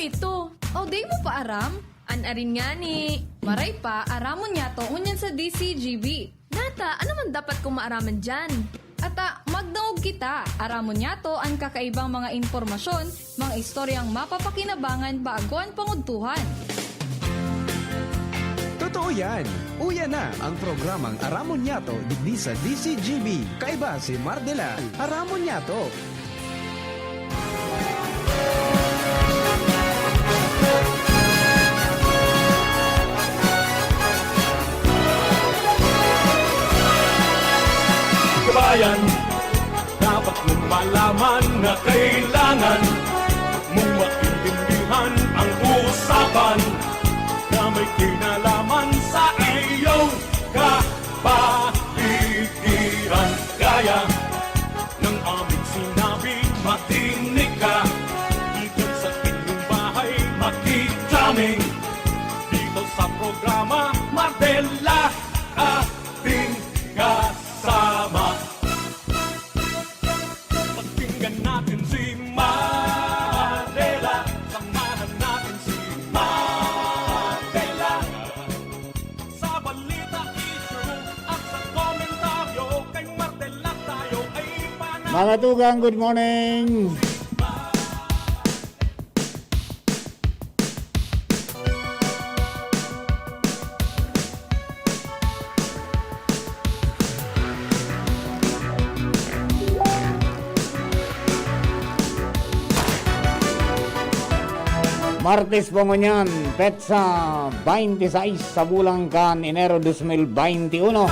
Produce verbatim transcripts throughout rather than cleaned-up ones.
Ito, o di mo pa aram? An arin ngani, maray pa, aramon niyato ngunyan sa D C G B. Nata, ano man dapat kong maaraman diyan? Ata, magdangog kita. Aramon niyato an kakaibang mga impormasyon, mga istoryang mapapakinabangan bago an pangudtuhan. Totoo yan! Uya na ang programang Aramon Niyato digdi sa D C G B. Kaiba si Mardelan. Aramon Niyato! Kabayan, dapat mong malaman na kailangan mong maintindihan ang usapan na may kinalaman sa iyong kapaligiran. Kaya ng aming sinabi, makinig ka. Dito sa inyong bahay, makikita kami. Dito sa programa, Martela, ating kasama. Pakinggan natin si Martela. Samahan natin si Martela. Sa balita, issue, at sa komentaryo, kay Martela tayo ay panalo. Mga tugang, good morning! Martes po ngunyan, petsa twenty-six sa bulan kan Enero dos mil veintiuno.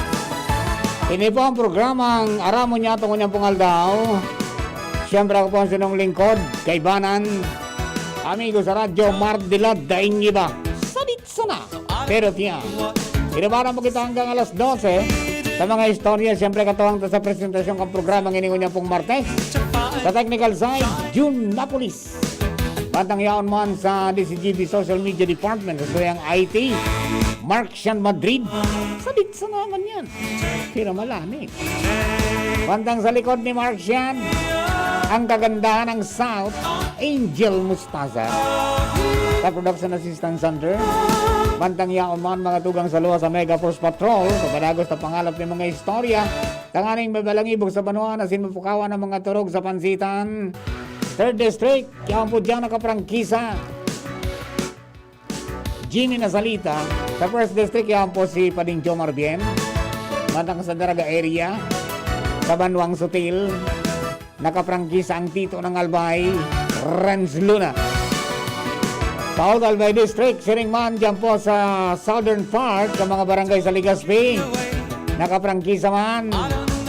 Ini po ang programang Aramon Niyato ngunyan pong aldaw. Siyempre, ako po ang sinong lingkod, kaibanan, amigo sa radyo, Mardilad, daing iba. Sadit sana, pero tiyan. Kinabaran po kita hanggang alas dose sa mga istorya. Siyempre, katuwang ta sa presentasyon kan programang ini ngunyan pong Martes. Sa technical side, Jun Napolis. Bantang yaon man sa D C G B Social Media Department, sa surayang I T, Mark Sian Madrid. Sadit sana man yan. Pero malani. Bantang sa likod ni Mark Sian, ang kagandahan ng South, Angel Mustaza. Sa Production Assistant Center, bantang yaon man mga tugang sa luwas sa Mega Force Patrol, sa padagos na pangalap ng mga istorya, tanganing mabalangibog sa banwa na sinmupukawan ng mga turog sa pansitan. Third District, yaon po dyan nakaprangkisa. Jimmy Nasalita, sa First District, yaon po si Pading Jomar Bien. Bantang sa Daraga area, sa Banwang Sutil, nakaprangkisa ang Tito ng Albay, Renz Luna. Sa Old Albay District, siring man dyan po sa southern part, sa mga barangay sa Legazpi, nakaprangkisa man,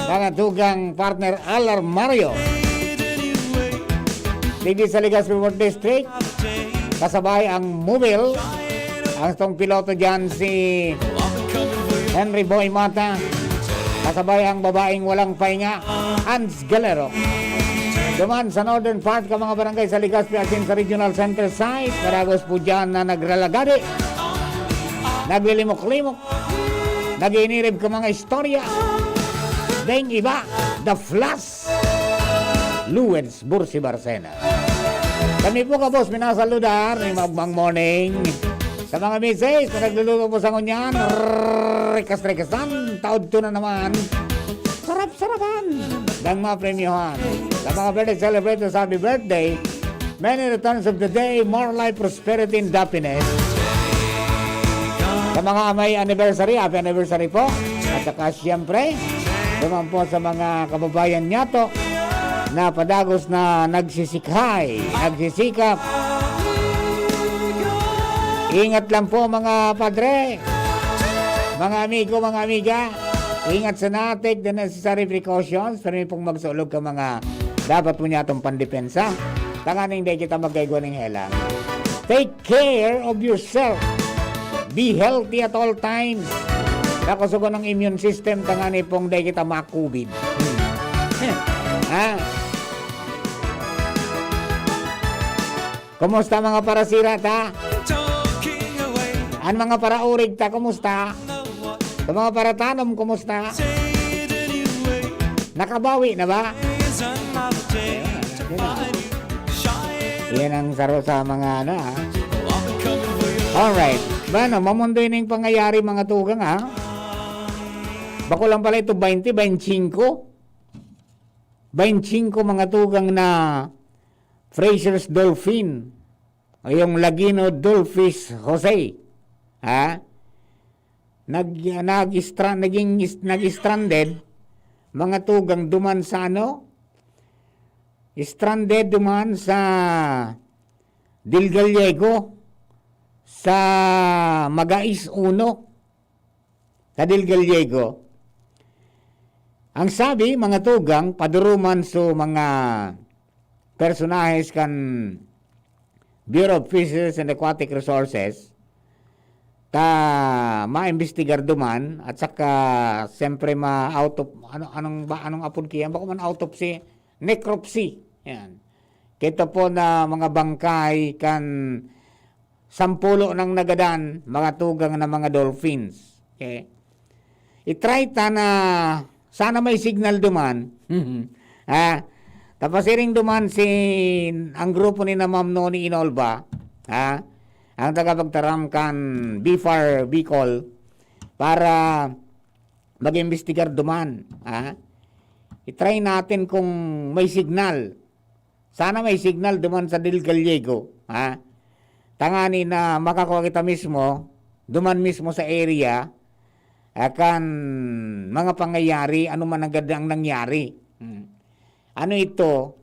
mga tugang partner Alar Mario. Digdi sa Legazpi Fourth District, kasabay ang Mobil, ang tong piloto dyan si Henry Boy Mata, kasabay ang babaeng walang pahinga, Ans Galero. Duman sa northern part ka mga barangay sa Legazpi asin sa regional center side, padagos po dyan na nagralagadi, naglilimok-limok, nag-iinirib ka mga istorya. Deng iba, The Flash, Luwens Bursi Barcena. Kami po gabos minasaludar ni Magmang Morning. Sa mga misis na nagluluto po sa ngunyan, rikas-rikasan, taod to na naman. Sarap-sarapan ng mga premyohan. Sa mga birthday celebrators, happy birthday. Many returns of the day, more life, prosperity, and happiness. Sa mga may anniversary, happy anniversary po. At saka siyempre, naman po sa mga kababayan niyato na padagos na nagsisikhay, nagsisikap. Ingat lang po mga padre, mga amigo, mga amiga. Ingat sana, take the necessary precautions. Pero pong magsulog ka mga dapat mo niya itong pandepensa. Tanganing dahil kita magkaigwa ng helang. Take care of yourself. Be healthy at all times. Kakusugon ng immune system, tangani pong dahil kita ma-COVID. Ha? Kumusta mga parasira ta? An mga paraurig ta, kumusta? Sa mga paratanom, kumusta? Nakabawi na ba? Ayun, yun na. Yan ang saro sa mga ano, ah. Alright. Bueno, mamundoy na yung pangyayari, mga tugang, ah. Bako lang pala ito, twenty, twenty-five. Twenty-five, mga tugang, na Fraser's Dolphin o yung Lagino Dolphins Jose. Ha? Nag-, nag-stra-, naging is-, nag-stranded, mga tugang, duman sa ano? Stranded duman sa Del Gallego, sa Magais uno, sa Del Gallego. Ang sabi, mga tugang, paduruman so mga personahes kan Bureau of Fisheries and Aquatic Resources, ta maimbestigar duman, at saka, siyempre, ma-auto-, ano, anong ba, anong apod kaya? Bako man autopsy, necropsy. Yan. Kita po na mga bangkay kan sampulo nang nagadan, mga tugang na mga dolphins. Okay? I-try ta na sana may signal duman. Ha? Tapasiring duman si, ang grupo ni na Ma'am Noni Inolba, ha? Ang tagapagtaram kan BFAR Bicol para mag-imbestigar duman, ha? I-try natin kung may signal. Sana may signal duman sa Del Gallego, ha? Tangani na makakua kita mismo, duman mismo sa area, ah, kan mga pangyayari, ano man ang gad-, ang nangyari. Hmm. Ano ito?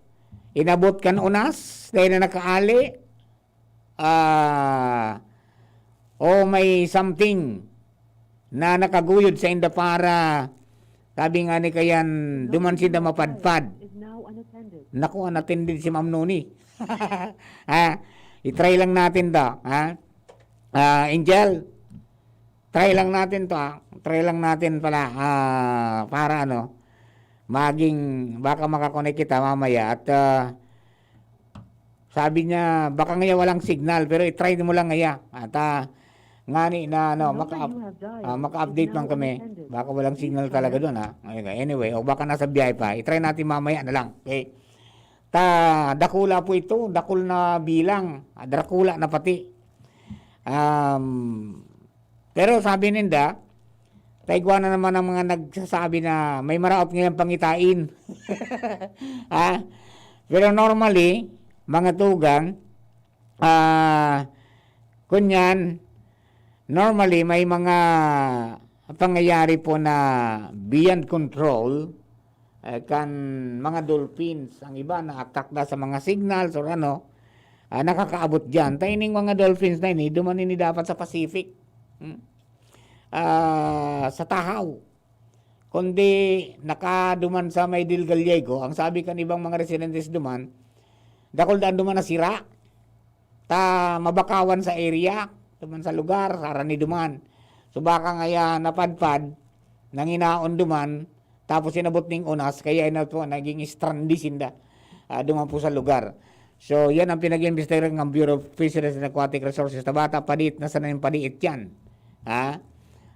Inabot kan unas, dahil na nakaali? Ah, o may something na nakaguyod sa inda para, sabi nga ni kayan, duman sinda mapadpad. Naku, unattended si Ma'am Noni. Ha? I-try lang natin to, ha? Ah, Angel, try lang natin to, ha? Try lang natin pala, ah, para ano, maging, baka makakonek kita mamaya at, ah, sabi niya, baka ngaya walang signal, pero i-try mo lang ngaya. At, ah, ngani na, ano, maka-up-, ah, maka-update lang kami. Baka walang signal talaga doon, ha? Anyway, o baka nasa biyahe pa. I-try natin mamaya na lang. Okay? Ta, dakula po ito, dakul na bilang, ah, Dracula na pati. Um, pero sabi ninda, ta igwa na naman ang mga nagsasabi na may maraot ngayang pangitain. Ha? Pero normally, mga tugang, ah, kunyan, normally, may mga pangyayari po na beyond control, eh, kan mga dolphins. Ang iba na-attract na sa mga signals or ano, ah, nakakaabot diyan. Ta ining mga dolphins na ini, duman ini dapat sa Pacific. Hmm. Ah, sa Tahaw. Kundi nakaduman sa may Del Gallego, ang sabi kan ibang mga residentes duman, dakul daan duman na sira. Ta mabakawan sa area, duman sa lugar, sa harani duman. So, baka ngaya napadpad, nanginaon duman, tapos inabot ning unas, kaya ina po, naging strandi sinda, ah, duman po sa lugar. So, yan ang pinag-iimbestigahan ng Bureau of Fisheries and Aquatic Resources. Ta bata, padiit na sana yung padiit yan. Ha?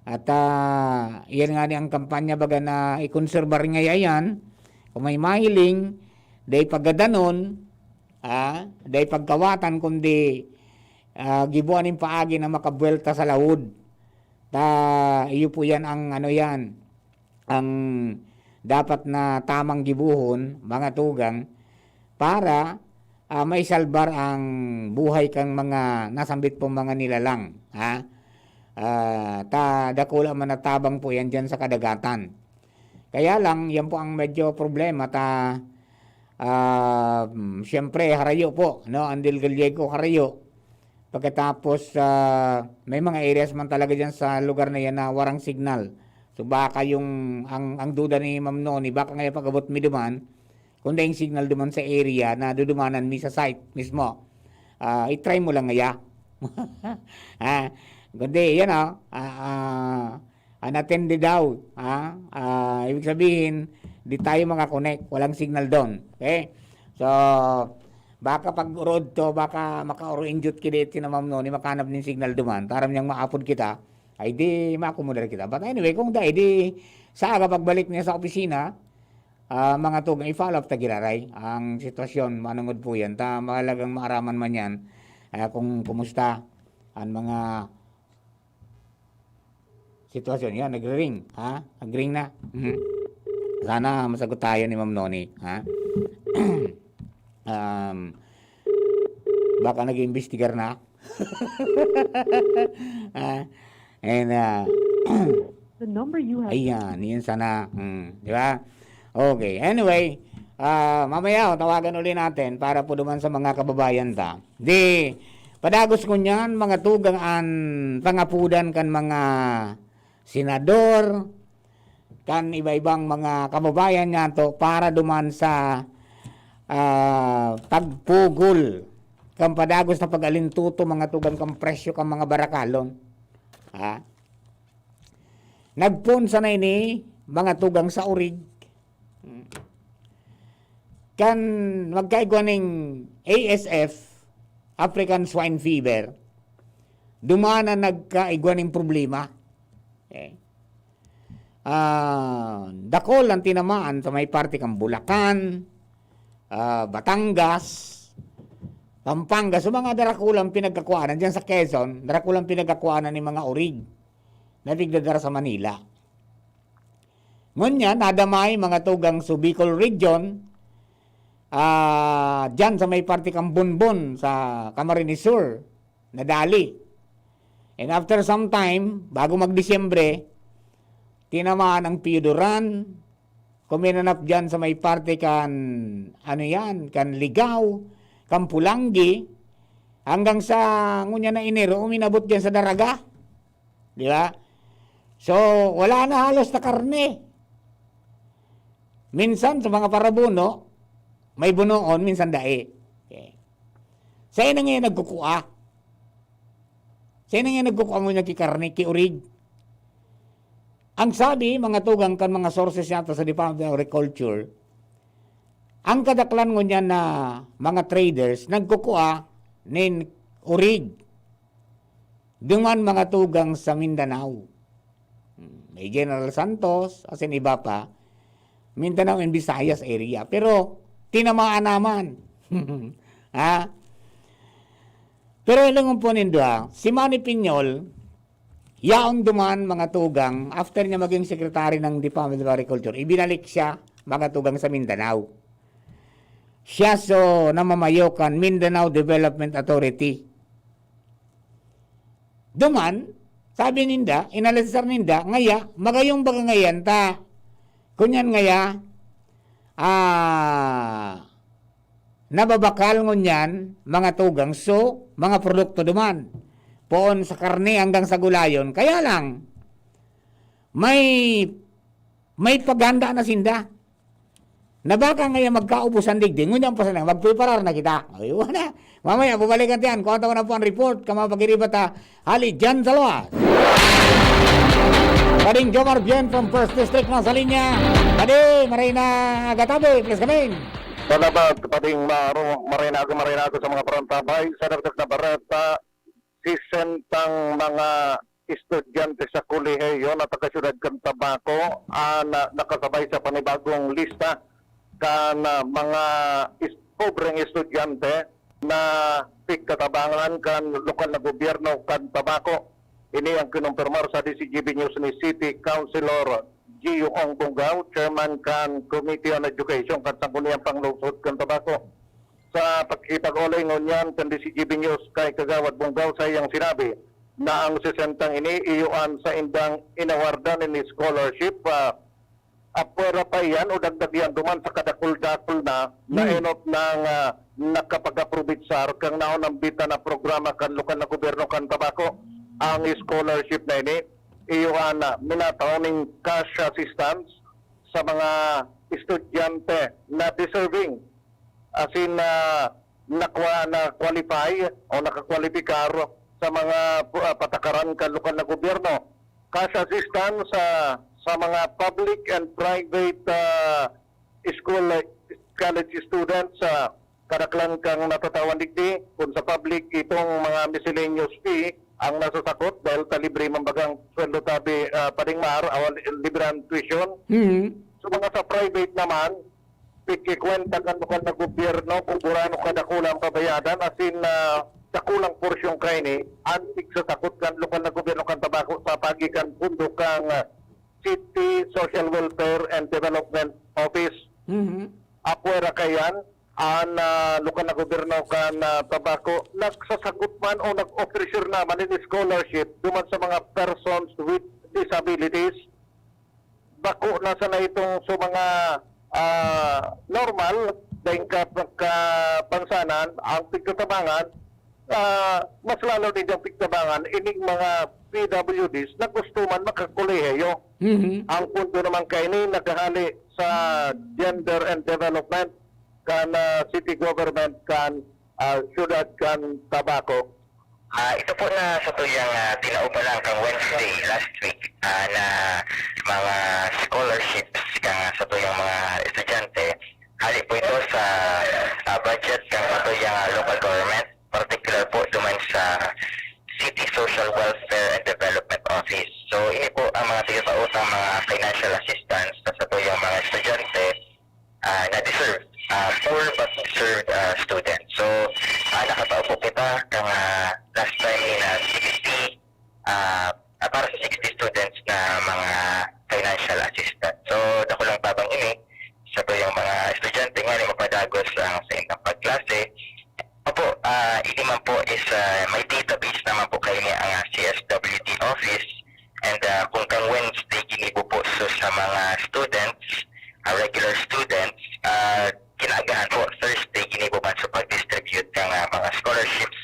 At, ah, yan nga ni ang kampanya, baga na i-conserve rin ngaya yan. Kung may mahiling, dai pagadanon, ah, dai pagkawatan, kundi, ah, gibuan nin paagi na makabuwelta sa laod. Ta, iyo po yan ang, ano yan, ang dapat na tamang gibohon, mga tugang, para, ah, maisalbar ang buhay kan mga nasambit pong mga nilalang, ha? Ah, ta, dakula man na tabang po yan diyan sa kadagatan. Kaya lang, yan po ang medyo problema, ta, ah, mm, siyempre, harayo po, no? Ang Del Gallego, harayo. Pagkatapos, ah, may mga areas man talaga diyan sa lugar na yan na warang signal. So, baka yung, ang, ang duda ni Ma'am Noni, baka ngaya pag-abot mi duman, kung daing signal duman sa area na dudumanan mi sa site mismo. Ah, i-try mo lang ngaya. Ah, kundi, yan, oh, ah, ah, unattended daw, ah, ah, ibig sabihin, di tayo makakonek, walang signal doon. Okay? So, baka pag road to, baka makaoro-injut ki deti na Ma'am Noni, makanap nin signal duman, taram niyang maapod kita, ay di maakomodar kita. But anyway, kung dai, di sa aga pagbalik niya sa opisina, ah, mga tugang, i-follow up ta giraray ang sitwasyon, manongod po yan. Ta, mahalagang maaraman man yan, ah, kung kumusta ang mga sitwasyon. Yan, nagre-ring, ha? Nagre-ring na. Mhm. Sana masagot tayo ni Ma'am Noni, ha? Um, baka nag-iimbestigar na. Ah, and, ah, The number you have ayan, yun sana. Hmm, di ba? Okay. Anyway, ah, mamaya, oh, tawagan uli natin para po duman sa mga kababayan ta. Di, padagos ngunyan, mga tugang an pangapudan kan mga senador, kan iba-ibang mga kababayan nato para duman sa, ah, pagpugol kan padagos na pag-alintuto, mga tugang, kan presyo kan mga barakalon. Ha? Nagpoon sana ini, mga tugang, sa urig. Kan magkaigwa ning A S F, African Swine Fever, duman na nagkaigwa ning problema. Okay. Ah, dakul ang tinamaan sa may parte kan Bulacan, ah, Batangas, Pampanga. So, mga darakulang pinagkakuanan diyan sa Quezon, darakulang pinagkakuanan ni mga urig na tigdadara sa Manila. Ngunyan, nadamay mga tugang sa Bicol Region, ah, diyan sa may parte kan Bonbon, sa Camarines Sur, nadali. And after some time, bago mag-Disyembre, tinamaan ang Pioduran, kuminanap diyan sa may parte kan, ano yan, kan Ligao, kan Pulanggi, hanggang sa ngunyan na Enero, uminabot diyan sa Daraga. Di ba? So, wala na halos na karne. Minsan, sa mga parabuno, may bunoon, minsan dai. Okay. Saan na ngayon nagkukua? Saan na ngayon nagkukua mo niya ki karne, ki urig? Ang sabi, mga tugang kan mga sources nato sa Department of Agriculture, ang kadaklan ngunyan na mga traders nagkukua nin urig. Duman mga tugang sa Mindanao. Hmm, may General Santos, asin iba pa. Mindanao and Visayas area. Pero tinamaan naman. Ha? Pero ilangon po nindo, ha? Si Manny Piñol, yaon duman, mga tugang, after niya maging secretary ng Department of Agriculture, ibinalik siya, mga tugang, sa Mindanao. Siya so namamayo kan Mindanao Development Authority. Duman, sabi ninda, inalisar ninda, ngaya, magayong baga ngayan ta. Kunyan ngaya, ah, nababakal ngunyan, mga tugang, so, mga produkto duman. Poon sa karne hanggang sa gulayon. Kaya lang, may, may paghanda na sinda. Na baka ngaya magkaubusan digdi, ngunyan pa sana, magpreparar na kita. O, iwan na. Mamaya, bubalikan tiyan. Kung ano na po ang report, kung mga pag-iriba ta, hali dyan sa luwas. Pading Jomar Bien from First District na sa linya. Padi, maray na agatabi, please come in. Salamat, Pading Maro. Maray na ako, maray na ako sa mga parantabay. Sa dagdag na bareta, sesentang mga estudyante sa kolehiyo na taga-siyudad kan Tabaco an, ah, nakasabay sa panibagong lista kan, ah, mga is-, pobreng estudyante na pigtatabangan kan lokal na gobyerno kan Tabaco. Ini ang kinumpirmar sa D Z G B News ni City Councilor Gio Ong Bongao, chairman kan Committee on Education kan Sangguniang Panglungsod kan Tabaco. Sa pakikipag-olay ngunyan kan D Z G B News kay Kagawad Bongao, saiyang sinabi na ang sesentang ini iyo an saindang inawardan nin scholarship, ah, apwera pa iyan o dagdag iyan duman sa kadakul-dakul na, hmm, naenot nang, ah, nakapag-aprobitsar kan naunambitan na programa kan lokal na gobyerno kan Tabaco. Ang scholarship na ini, iyo an, ah, minatao ning cash assistance sa mga estudyante na deserving, asin na nakwa-, na-qualify o nakakwalipikar sa mga pu-, ah, patakaran kan lokal na gobyerno. Cash assistance sa, sa mga public and private, ah, school, ah, college students, ah, kadaklan kan natatawan digdi. Kun sa public, itong mga miscellaneous fee, ang nasasakot dahil sa libre man bagang sweldo tabi, ah, Pading Mar, awan libre ang tuition. Mhm. So, mga sa private naman, pikikwenta kan lokal na gobyerno kung gurano kadakula ang babayadan, asin, ah, dakulang porsyon kaini ang pigsasakot kan lokal na gobyerno kan Tabaco sa paagi kan pondo kan, ah, City Social Welfare and Development Office. Mhm. Apwera kaiyan, an, ah, lokal na gobyerno kan, ah, Tabaco nagsasakot man o nag-offer na man nin scholarship duman sa mga persons with disabilities. Bako na sana itong sa mga, ah, normal, daing ka-, kapansanan, ang pigtatabangan, ah, mas lalo din ang pigtabangan ining mga P W Ds na gusto man makakolehiyo. Mhm. Ang pondo naman kaini naghahali sa Gender and Development kan, ah, City Government kan, ah, Siyudad kan Tabaco. Ah, ito po na satuyang, ah, tinao pa lang kang Wednesday last week, ah, na mga scholarships kang satuyang mga estudyante. Hali po ito sa, ah, budget kang satuyang, ah, local government, particular po duman sa City Social Welfare and Development Office. So, ini po ang mga tigataos ng mga financial assistance sa satuyang mga estudyante, ah, na deserve, ah, poor but deserved, ah, student. So, ah, nakatao po kita kang, ah, last time ni na sixty, ah, ah, para sa sixty students na mga financial assistance. So, dakulang tabang ini sa tuyang mga estudyante nga ni mapadagos ang sa ilang pagklase. Opo, ah, ini man po is, ah, may database naman po kayo ni ang, ah, C S W D office. And, ah, kung kang Wednesday, ginibo po so sa mga students, ah, regular students, ah, kinaagahan po, Thursday, ginibo man sa pag-distribute ng, ah, mga scholarships.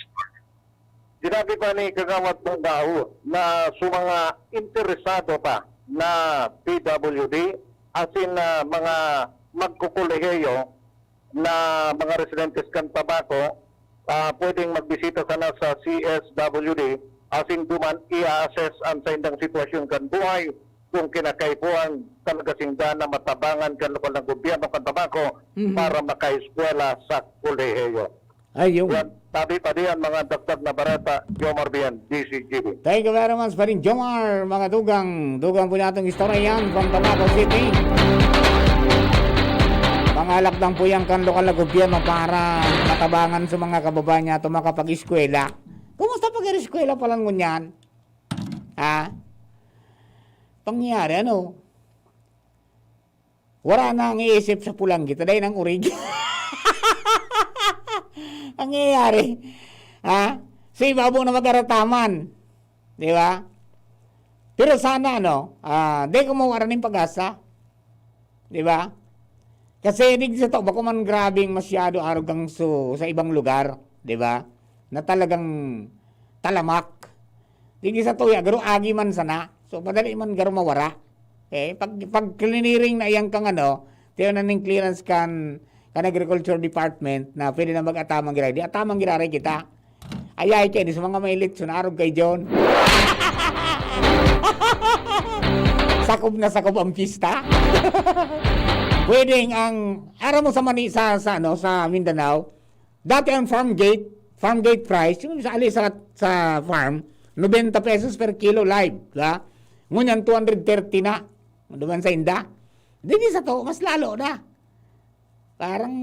Sinabi pa ni Kagawad Bongdao na sa mga interesado pa na P W D, asin na mga magkukolehiyo, na mga residentes kan Tabaco, ah, pwedeng magbisita sana sa C S W D, asin duman i-assess ang saindang sitwasyon kan buhay, kung kinakaipuhan talaga sinda na matabangan kan lokal na gobyerno kan Tabaco Mhm. para makaeskwela sa kolehiyo. Ayun. Yan, tabi pa diyan mga dagdag na bareta, Jomar Bien, D C G B. Thank you very much, Paring Jomar. Mga dugang, dugang po natong istorya yan from Tabaco City. Mga alakdang po yan kan lokal na gobyerno para matabangan sa mga kababayan niya ito makapag-eskwela. Kumusta pag-eskwela pa lang ngunyan? Ha? Pangyayari, ano? Wala na ang iisip sa pulang kita, dahil ang urig. Ang nangyayari, ha? Sa iba, abo na mag-arataman. Di ba? Pero sana, ano, ah, di ko mawara ning pag-asa. Di ba? Kasi digdi sato, bako man grabeng masyado arog kang su-, sa ibang lugar, di ba? Na talagang talamak. Digdi sato, ya, garo agi man sana. So, madali man garo mawara. Okay? Pag, pag clearing na iyang kang ano, tiyo na ning clearance kan, kan Agriculture Department na pwede na mag-ataman giraray. Di ataman giraray kita. Ayay kayo, di sa mga may eleksyon, arog kay John. Sakob na sakob ang pista. Pwedeng ang, aram mo sa Mani-, sa, sa, ano, sa Mindanao, dati ang farm gate, farm gate price, yung sa ali sa, sa farm, nobenta pesos per kilo live, di ba? Ngunyan, two hundred thirty na. Duman sa inda. Di, di sato, mas lalo na. Parang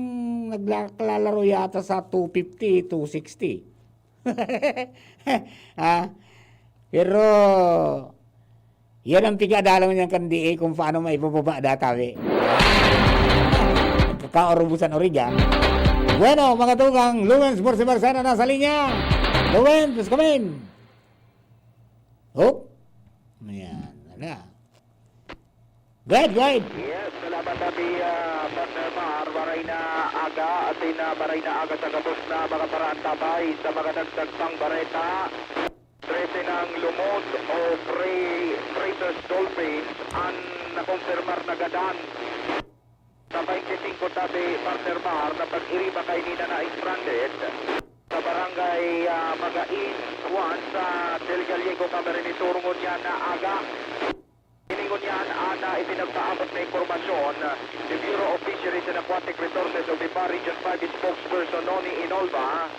nagla-, naglalaro yata sa two fifty, two sixty. Ah, pero, yan ang pigadalaw niyan kan D A kung paano maibababa data, eh. Kakaurubusan origa. Bueno, mga tugang, Lawrence Borsibar sana nasa linya. Lawrence, come in. Hop. Ayan, wala. Go ahead, go ahead. Yes, salamat, Abi, ah, Partner Mar. Maray na aga, asin, ah, maray na aga sa gabos na mga paraantabay sa mga dagdag pang bareta. Trese nang lumod o pre-, Freitas Dolphins an nakompirmar na gadan. Sa twenty-five tabi, Partner Mar, na pag-iriba kaini na na-stranded sa barangay, ah, Magais, Juan, sa Del Gallego, Camarines Sur, ngunyan na aga. Ini ngunyan an, ah, ipinagpaabot na impormasyon ni Bureau of Fisheries and Aquatic Resources o BFAR Region five Spokesperson Noni Inolva.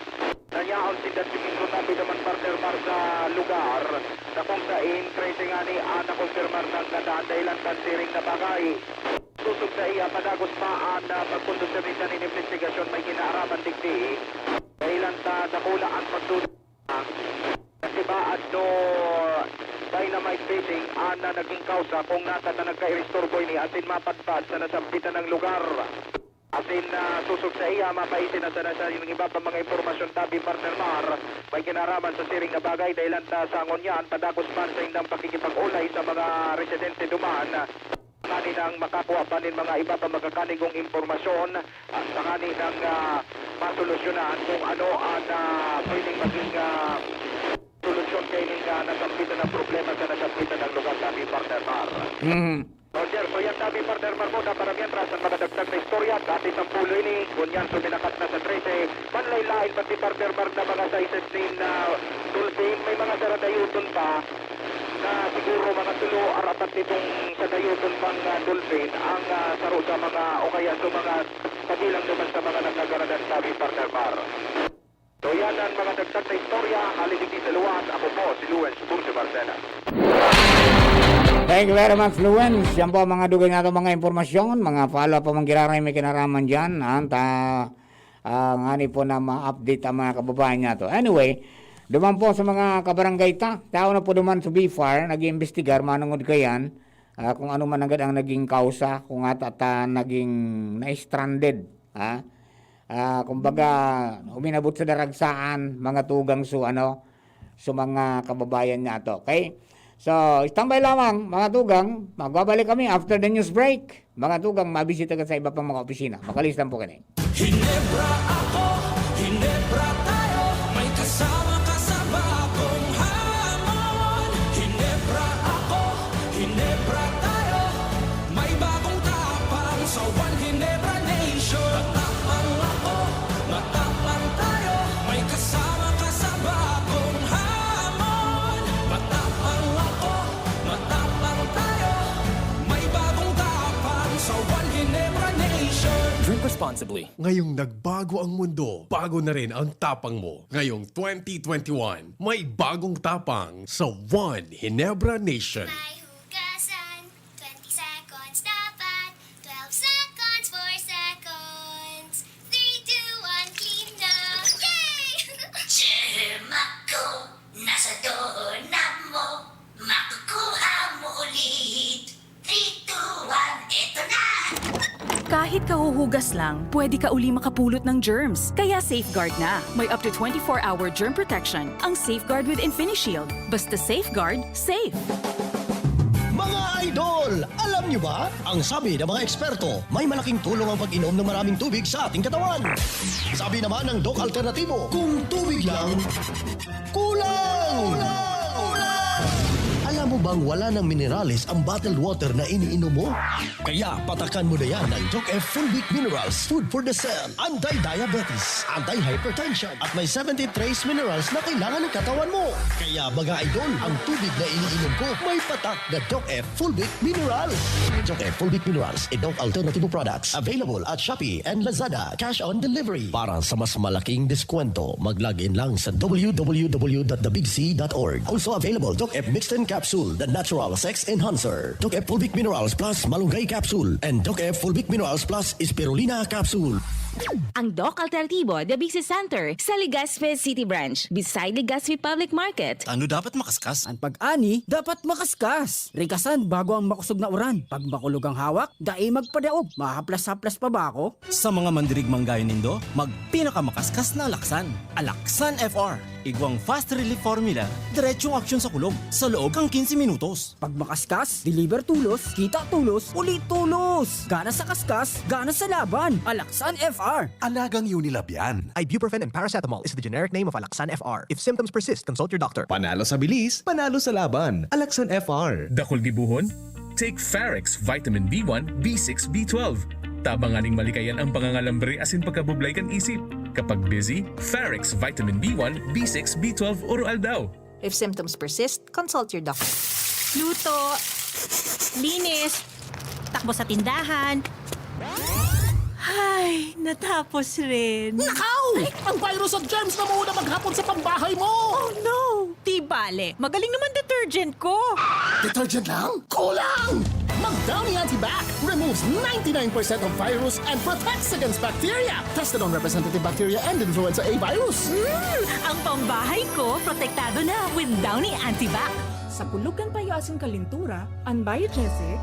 Nanyaon sinda sa Quezon, nabi naman, Partner Mar. sa lugar na kung sain trese ngani an nakumpirmar nang nadaan dahilan kan siring na bagay. Sosog saiya, padagos pa an, ah, pagkondusir ninda nin imbestigasyon may kinaaraman digdi. Dahilan ta dakula an pagduda. Katibaad no dynamite fitting an, ah, naging kausa kung nata ta nagkairisturbo ini asin mapadpad sa nasampitan nang lugar. Asin, ah, sosog saiya, mapaisin na sana sa iba pa mga impormasyon tabi, Partner Mar, may kinaraman sa siring na bagay. Dahilan ta sa ngunyan, padagos man sa indang pakikipag-ulay sa mga residente duman. Tanganing makakua pa nin mga iba pa makakanigong impormasyon, ah, tanganing, ah, masolusyonan kung ano ang, ah, pwedeng maging, ah, solusyon kaining, ah, nasampitan ng problema sa nasampitan ng lugar, sabi, Partner Mar. Mhm. Roger, so yan, sabi, Partner Mar, muna para mientras ang mga dagdag na istorya, dati sampulo ini, ngunyan suminakat na sa trese, manlain-lain pati, Partner Mar, na mga sizes nin, ah, dolphin, may mga saradayoton pa, na siguro mga tulo, arapat nitong sa dayuton pang, ah, dolphin ang, ah, saro sa mga, o kaya sa mga kabilang naman sa mga nakagaradan, sabi, Partner Mar. So yan ang mga dagdag na istorya, haliligid sa luwas. Ako po si Luens Bursi Barcenas. Thank you very much, Luens. Yan po ang mga dugay natin mga impormasyon, mga follow-up pa mang giraray may kinaraman dyan. Anta, ah, ngani po na ma-update ang mga kababayan nato. Anyway, duman po sa mga kabarangay ta, tao na po duman sa B far, nag-iimbestigar, manungod kayan, ah, kung ano man agad ang naging kausa, kung ata ta naging na-stranded, ha? Ah, kumbaga, uminabot sa daragsaan, mga tugang su, ano, su mga kababayan nato, okay? So, standby lamang, mga tugang, magbabalik kami after the news break. Mga tugang, mabisita ka sa iba pang mga opisina. Makalista po kami. Hinebra ako, Hinebra tayo, may kasama ka sa bagong hamon. Hinebra ako, Hinebra tayo, may bagong tapang sa One Hinebra Nation. Matapang ako, matapang tayo, may kasama ka sa bagong hamon. Matapang ako, matapang tayo, may bagong tapang sa One Hinebra Nation. Drink responsibly. Ngayong nagbago ang mundo, bago na rin ang tapang mo. Ngayong twenty twenty-one, may bagong tapang sa One Hinebra Nation. May hugasan, twenty seconds dapat, twelve seconds, four seconds, three, two, one, clean na! Yay! Germ ako, nasa doorknob mo, makukuha mo ulit. Three, two, one, eto na! Kahit kahuhugas lang, pwede ka uli makapulot ng germs. Kaya Safeguard na. May up to twenty-four hour germ protection ang Safeguard with InfiniShield. Basta Safeguard, safe. Mga idol, alam nyo ba? Ang sabi ng mga eksperto, may malaking tulong ang pag-inom ng maraming tubig sa ating katawan. Sabi naman ng Doc Alternatibo, kung tubig lang, kulang! Alam mo bang wala ng minerales ang bottled water na iniinom mo? Kaya patakan mo na yan ng Doc F Fulvic Minerals, food for the cell, anti-diabetes, anti-hypertension, at may seventy trace minerals na kailangan ng katawan mo. Kaya, mga idol, ang tubig na iniinom ko may patak na Doc F Fulvic Minerals. Doc F Fulvic Minerals, a Doc Alternatibo products. Available at Shopee and Lazada. Cash on delivery. Para sa mas malaking diskwento, mag-log in lang sa w w w dot the big c dot org. Also available, Doc F Mixed Capsule, the natural sex enhancer. Doc F Fulvic Minerals Plus Malunggay Capsule, and Doc F Fulvic Minerals Plus Spirulina Capsule. Ang Doc Alternatibo, The Big C Center, sa Legazpi City Branch, beside Legazpi Public Market. Tano dapat makaskas? An pag-ani dapat makaskas. Rikasan bago ang makosog na uran. Pag makulog ang hawak, dai magpadaog. Mahaplas-haplas pa ba ako? Sa mga mandirigmang gayo nindo, magpinakamakaskas na Alaksan. Alaksan F R. Igwang fast relief formula, diretsong aksyon sa kulog, sa loob kan quince minutos. Pag makaskas, deliver tolos, kita tolos, uli tolos! Gana sa kaskas, gana sa laban! Alaksan F R! Alagang Unilab yan. Ibuprofen and paracetamol is the generic name of Alaxan F R. If symptoms persist, consult your doctor. Panalo sa bilis, panalo sa laban. Alaxan F R. Dakul gibohon? Take Farex Vitamin B one, B six, B twelve. Tabangan ning malikayan ang pangangalambre asin pagkabublay kan isip. Kapag busy, Farex Vitamin B one, B six, B twelve, oro-aldaw. If symptoms persist, consult your doctor. Luto, linis, takbo sa tindahan. Ay, natapos rin. Nakaw! Ang virus at germs na muna maghapon sa pambahay mo! Oh no! Ale, magaling naman detergent ko. Detergent lang? Kulang! Mag Downy Antibac removes ninety-nine percent of virus and protects against bacteria. Tested on representative bacteria and influenza A virus. Hmm, ang pambahay ko protektado na with Downy Antibac. Sa kulog kan payo asin kalintura, an Biogesic,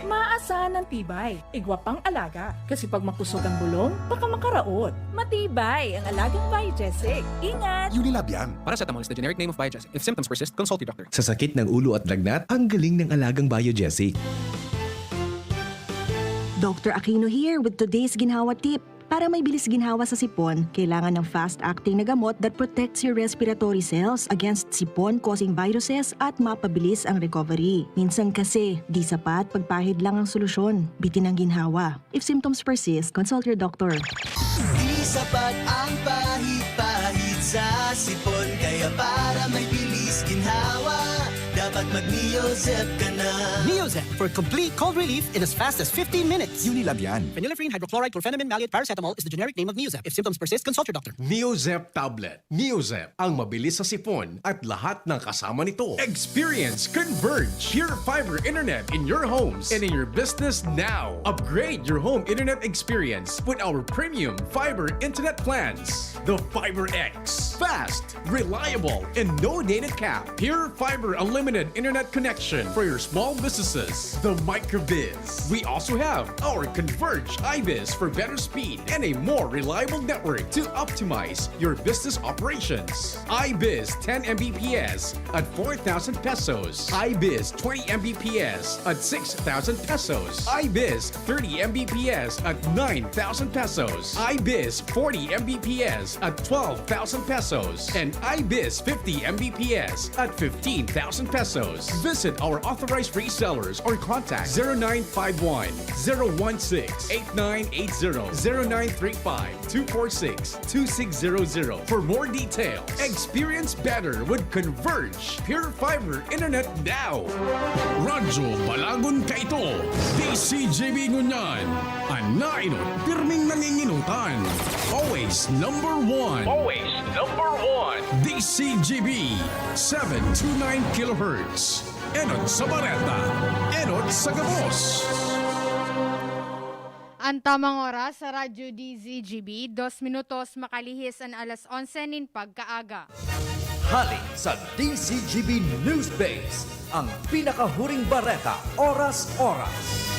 maasan an tibay. Igwa pang alaga, kasi pag makusog ang bulong, baka makaraot. Matibay ang alagang Biogesic. Ingat! Unilab yan. Paracetamol is the generic name of Biogesic. If symptoms persist, consult your doctor. Sa sakit ng ulo at lagnat, ang galing ng alagang Biogesic. Doctor Aquino here with today's ginhawa tip. Para may bilis ginhawa sa sipon, kailangan ng fast-acting na gamot that protects your respiratory cells against sipon-causing viruses at mapabilis ang recovery. Minsan kasi, di sapat pagpahid lang ang solusyon. Bitin ang ginhawa. If symptoms persist, consult your doctor. Di sapat ang pahid-pahid sa sipon, kaya para may bilis ginhawa, dapat mag-Neozep ka na. Neozep for complete cold relief in as fast as fifteen minutes. Unilab yan. Phenylephrine hydrochloride chlorphenamine maleate paracetamol is the generic name of Neozep. If symptoms persist, consult your doctor. Neozep tablet. Neozep, ang mabilis sa sipon at lahat ng kasama nito. Experience Converge Pure Fiber Internet in your homes and in your business now. Upgrade your home internet experience with our premium fiber internet plans. The Fiber X. Fast, reliable, and no data cap. Pure Fiber Unlimited Internet Connection for your small businesses. The Microbiz. We also have our Converge iBiz for better speed and a more reliable network to optimize your business operations. iBiz ten M B P S at four thousand pesos. iBiz twenty M B P S at six thousand pesos. iBiz thirty M B P S at nine thousand pesos. iBiz forty M B P S at twelve thousand pesos. And iBiz fifty M B P S at fifteen thousand pesos. Visit our authorized resellers or contact zero nine five one, zero one six, eight nine eight zero, zero nine three five, two four six, two six zero zero for more details. Experience better with Converge Pure Fiber Internet now. Radyo Balagon Kaito, D C G B ngunyan. An nainot, pirming nanginginutan. Always number one. Always number one. D C G B, seven two nine kilohertz. Enot sa bareta, enot sa gabos. An tamang oras sa Radyo D Z G B, dos minutos makalihis an alas onse nin pagkaaga. Hale sa D Z G B News Base, ang pinakahuring bareta, oras-oras.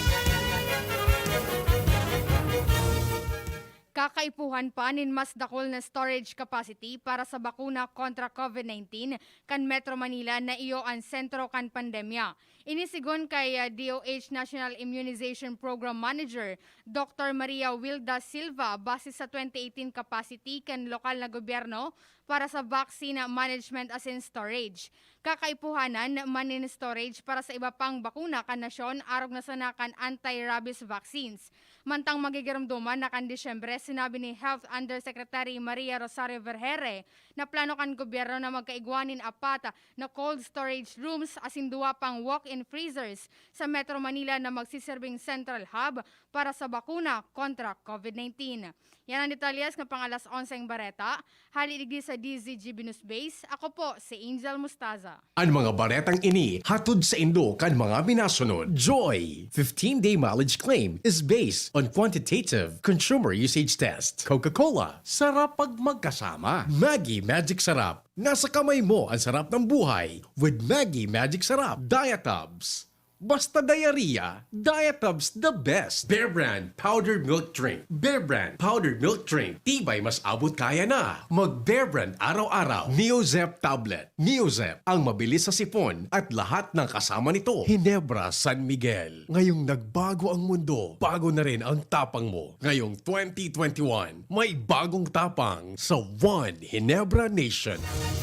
Kakaipuhan pa nin mas dakul na storage capacity para sa bakuna kontra COVID nineteen kan Metro Manila na iyo an sentro kan pandemya. Ini sigon kay, ah, D O H National Immunization Program Manager, Doctor Maria Wilda Silva, base sa twenty eighteen capacity kan lokal na gobyerno para sa vaccine management asin storage. Kakaipuhanan man nin storage para sa iba pang bakuna kan nasyon, arog na sana kan anti-rabies vaccines. Mantang magigiromdoman na kan Disyembre, sinabi ni Health Undersecretary Maria Rosario Vergeire na plano kan gobyerno na magkaigwa nin apat na cold storage rooms asin duwa pang walk-in freezers sa Metro Manila na magsiserbing central hub para sa bakuna kontra COVID nineteen. Yan ang detalyes na pang alas onseng bareta. Hali digdi sa D Z G B News Base, ako po si Angel Mustaza. An mga baretang ini hatod saindo kan mga minasunod: Joy, fifteen-day mileage claim is based on quantitative consumer usage test. Coca-Cola, sarap pag magkasama. Maggi Magic Sarap, nasa kamay mo ang sarap ng buhay with Maggi Magic Sarap. Diatabs, basta diarrhea, Diatabs the best. Bear Brand Powdered Milk Drink. Bear Brand Powdered Milk Drink. Tibay mas abot kaya na. Mag Bear Brand araw-araw. Neozep Tablet. Neozep, ang mabilis sa sipon at lahat ng kasama nito. Hinebra San Miguel. Ngayong nagbago ang mundo, bago na rin ang tapang mo. Ngayong twenty twenty-one, may bagong tapang sa One Hinebra Nation.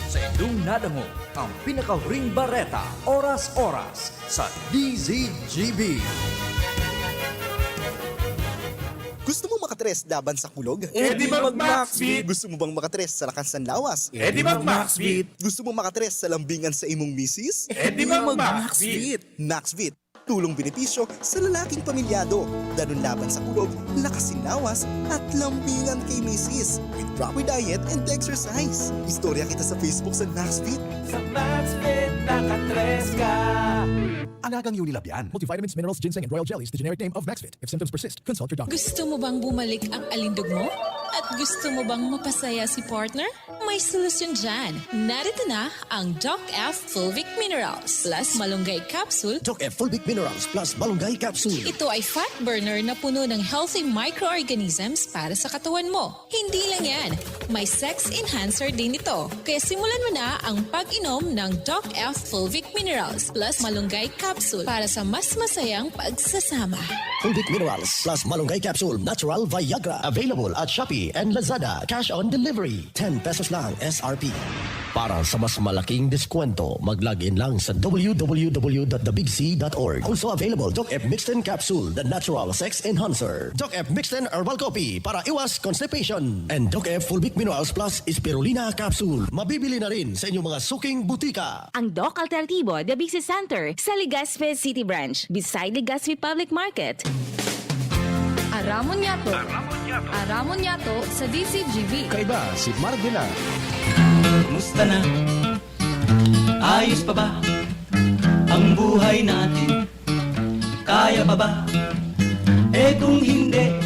Sa indong nadangog ang pinakahuring bareta, oras-oras, sa D Z G B. Gusto mo makatres laban sa kulog? E di mag Maxvit! Gusto mo bang makatres sa lakas ng lawas? E di mag Maxvit! Gusto mo makatres sa lambingan sa imong misis? E di mag Maxvit! Maxvit! Tulong benepisyo sa lalaking pamilyado, danun laban sa kulog, lakas sin lawas, at lambingan kay misis, with proper diet and exercise. Istorya kita sa Facebook sa Maxfit. Sa Maxfit, nakatres ka. Alagang Unilabian. Multivitamins, minerals, ginseng, and royal jellies, the generic name of Maxfit. If symptoms persist, consult your doctor. Gusto mo bang bumalik ang alindog mo? At gusto mo bang mapasaya si partner? May solusyon dyan. Narito na ang Doc F Fulvic Minerals plus Malunggay Capsule. Doc F Fulvic Minerals plus Malunggay Capsule. Ito ay fat burner na puno ng healthy microorganisms para sa katawan mo. Hindi lang yan, may sex enhancer din ito. Kaya simulan mo na ang pag-inom ng Doc F Fulvic Minerals plus Malunggay Capsule para sa mas masayang pagsasama. Fulvic Minerals plus Malunggay Capsule Natural Viagra. Available at Shopee and Lazada. Cash on delivery. Ten pesos lang S R P. Para sa mas malaking deskwento, mag-log in lang sa W W W dot the big C dot org. Also available, Doc F Mixten Capsule, the natural sex enhancer. Doc F Mixten Herbal Coffee para iwas constipation. And Doc F Fulvic Minerals Plus Spirulina Capsule. Mabibili na rin sa inyong mga suking butika. Ang Doc Alternativo Debisi Center sa Legazpi City Branch, beside Legazpi Public Market. Aramon Yato. Aramon Yato sa D C G B. Kaiba si Mark Villar. Kumusta na? Ayos pa ba ang buhay natin? Kaya pa ba? Eh, kung hindi,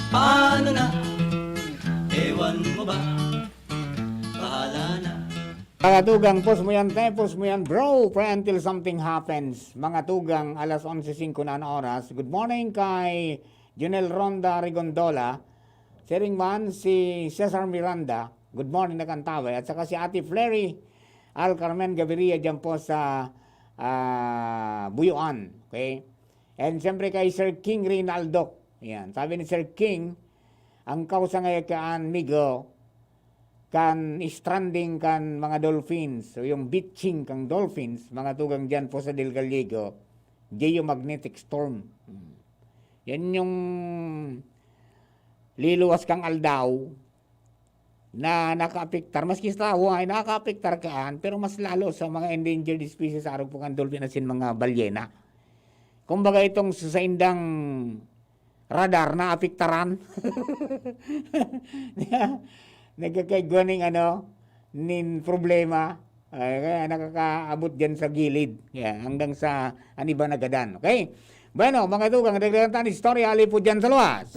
paano na? Ewan mo ba? Bahala na. Mga tugang, pause mo yan, te, pause mo yan, bro, pray until something happens. Mga tugang, alas onse singko na ang oras. Good morning kay Junel Ronda Rigondola. Siring man si Cesar Miranda, good morning na Cantaway. At saka si Ate Flery Al Carmen Gaviria dyan po sa, ah, Buyuan. Okay? And siyempre kay Sir King Reynaldo. Yan. Sabi ni Sir King, ang kausa nga kaan, Migo, kan stranding kan mga dolphins, o yung beaching kang dolphins, mga tugang dyan po sa Del Gallego, geomagnetic storm. Hmm. Yan yung liluwas kang aldaw na nakaapektar. Maski sa tawo ay nakaapektar kaan, pero mas lalo sa mga endangered species, arog po kan dolphin asin mga balyena. Kumbaga itong sa saindang radar naapektaran. Nagkakaigwa ning ano, nin problema. Ay, kaya nakakaabot dyan sa gilid. Kaya hanggang sa an iba nagadan. Okay? Bueno, mga tugang, dagdagan ta an istorya, hali po dyan sa luwas.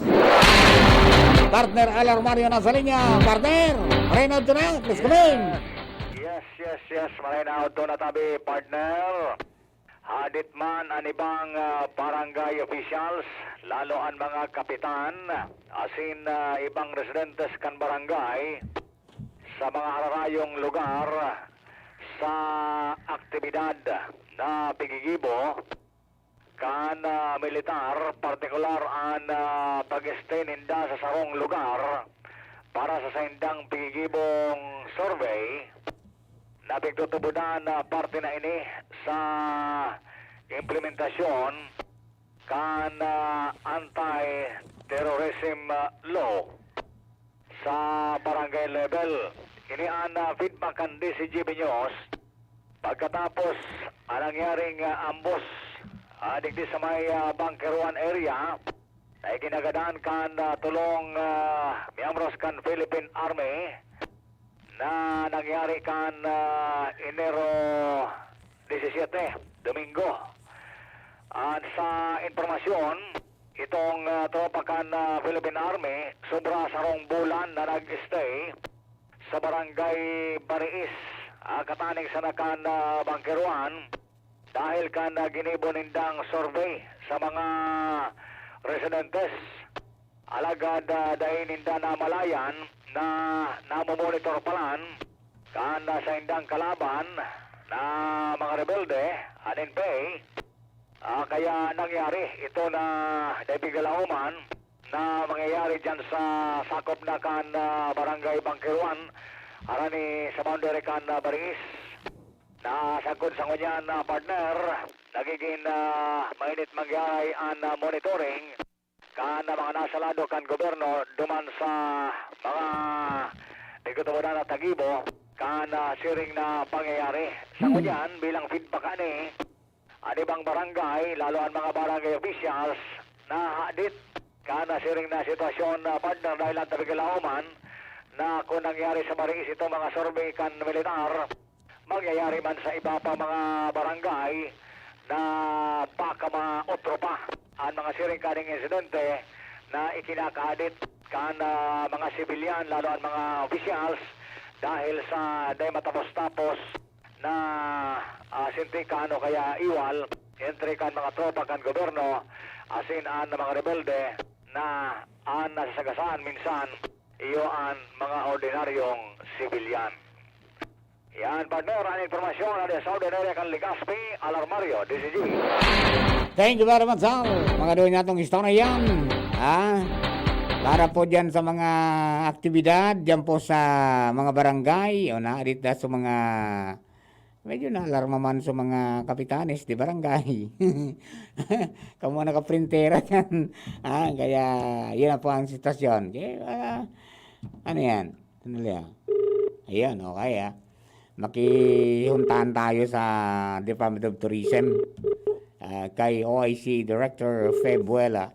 Partner Alar Mario nasa linya. Partner, Reynaldo na, please come in. Yes, yes, yes. Maray na auto na tabi, partner. Hadit man an ibang, ah, barangay officials, lalo an mga kapitan, asin, ah, ibang residentes kan barangay, sa mga hararayong lugar sa aktibidad na pigigibo kan, ah, militar, partikular an, ah, pag-stay ninda sa sarong lugar para sa saindang pigigibong survey, na pigtutubodan na parte na ini sa implementasyon kan, ah, anti-terrorism, ah, law sa barangay level. Ini an, ah, feedback kan D C G B News pagkatapos an nangyaring, ah, ambos, ah, digdi sa may, ah, Bunker One area na iginagadan kan, ah, tolong, ah, miyembros kan Philippine Army na nangyari kan, ah, Enero disisiyete, Domingo. At sa impormasyon, itong, ah, tropa kan, ah, Philippine Army, sobra sarong bulan na nag-stay sa Barangay Bariis, ah, kataning sana kan, ah, Bunker One, dahil kan, ah, ginibo nindang survey sa mga residentes. Alagad, ah, dai ninda namalayan na namomonitor palan kan, ah, saindang kalaban na mga rebelde, an N P A, ah, kaya nangyari ito na dai pigalaoman na mangyayari diyan sa sakop na kan, ah, Barangay Bangkiruan, arani sa boundary kan, ah, Bariis. Na sagkod sa ngunyan, ah, partner, nagiging, ah, mainit mangyayari an, ah, monitoring kan mga nasa lado kan gobyerno duman sa mga tigtutubodan na tagibo kan, ah, siring na pangyayari. Sa ngunyan, bilang feedback ani, An ibang barangay, lalo an mga barangay officials, nahadit kan siring na sitwasyon, ah, partner, dahil an tabi kalaoman na kung nangyari sa Mariis itong mga survey kan militar, mangyayari man sa iba pa mga barangay na baka maotro pa an mga siring kaning insidente na ikinakahadit kan, ah, mga sibilyan, lalo an mga officials, dahil sa dai matapos-tapos na, ah, sintika ano kaya iwal entre kan mga tropa kan gobyerno asin an mga rebelde na an nasasagasaan minsan iyo an mga ordinaryong sibilyan. Yan, partner, an impormasyon na sa Ordinarya kan Legazpi, Alarmario, D C G. Thank you very much, sir. Mga doon niya itong istorya yan. Ha? Para po dyan sa mga aktibidad, dyan po sa mga barangay, o na, dito sa mga, medyo naalarma man sa mga kapitanes di barangay. Kamo nakaprintera dyan. Ah, kaya, yun na po ang sitwasyon. Kaya, ah, ano yan? Sandali, ah. Ayan, okay, ah. Makihuntahan tayo sa Department of Tourism, ah, kay O I C Director Feb Buela.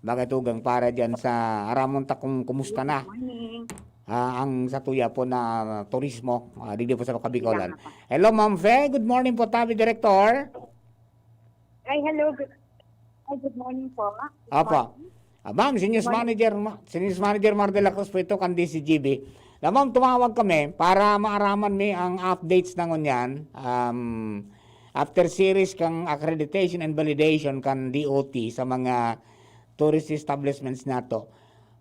Makatugang para dyan sa aramon ta kung kumusta na, Morning. ah, ang sa tuya po na turismo, ah, digdi po sa Kabicolan. Kailangan pa. Hello, Ma'am Fe. Good morning po, Tabi Director. Ay, hello. Good, ay, good morning po. Good Apa. morning. Ah, ma'am, si News Morning. Manager, ma-, si News Manager Mar de la Cruz po ito, kan D C G B. Na, ma'am, tumawag kami para maaraman mi ang updates na ngunyan. Um, after series kang accreditation and validation kan D O T sa mga tourist establishments nato.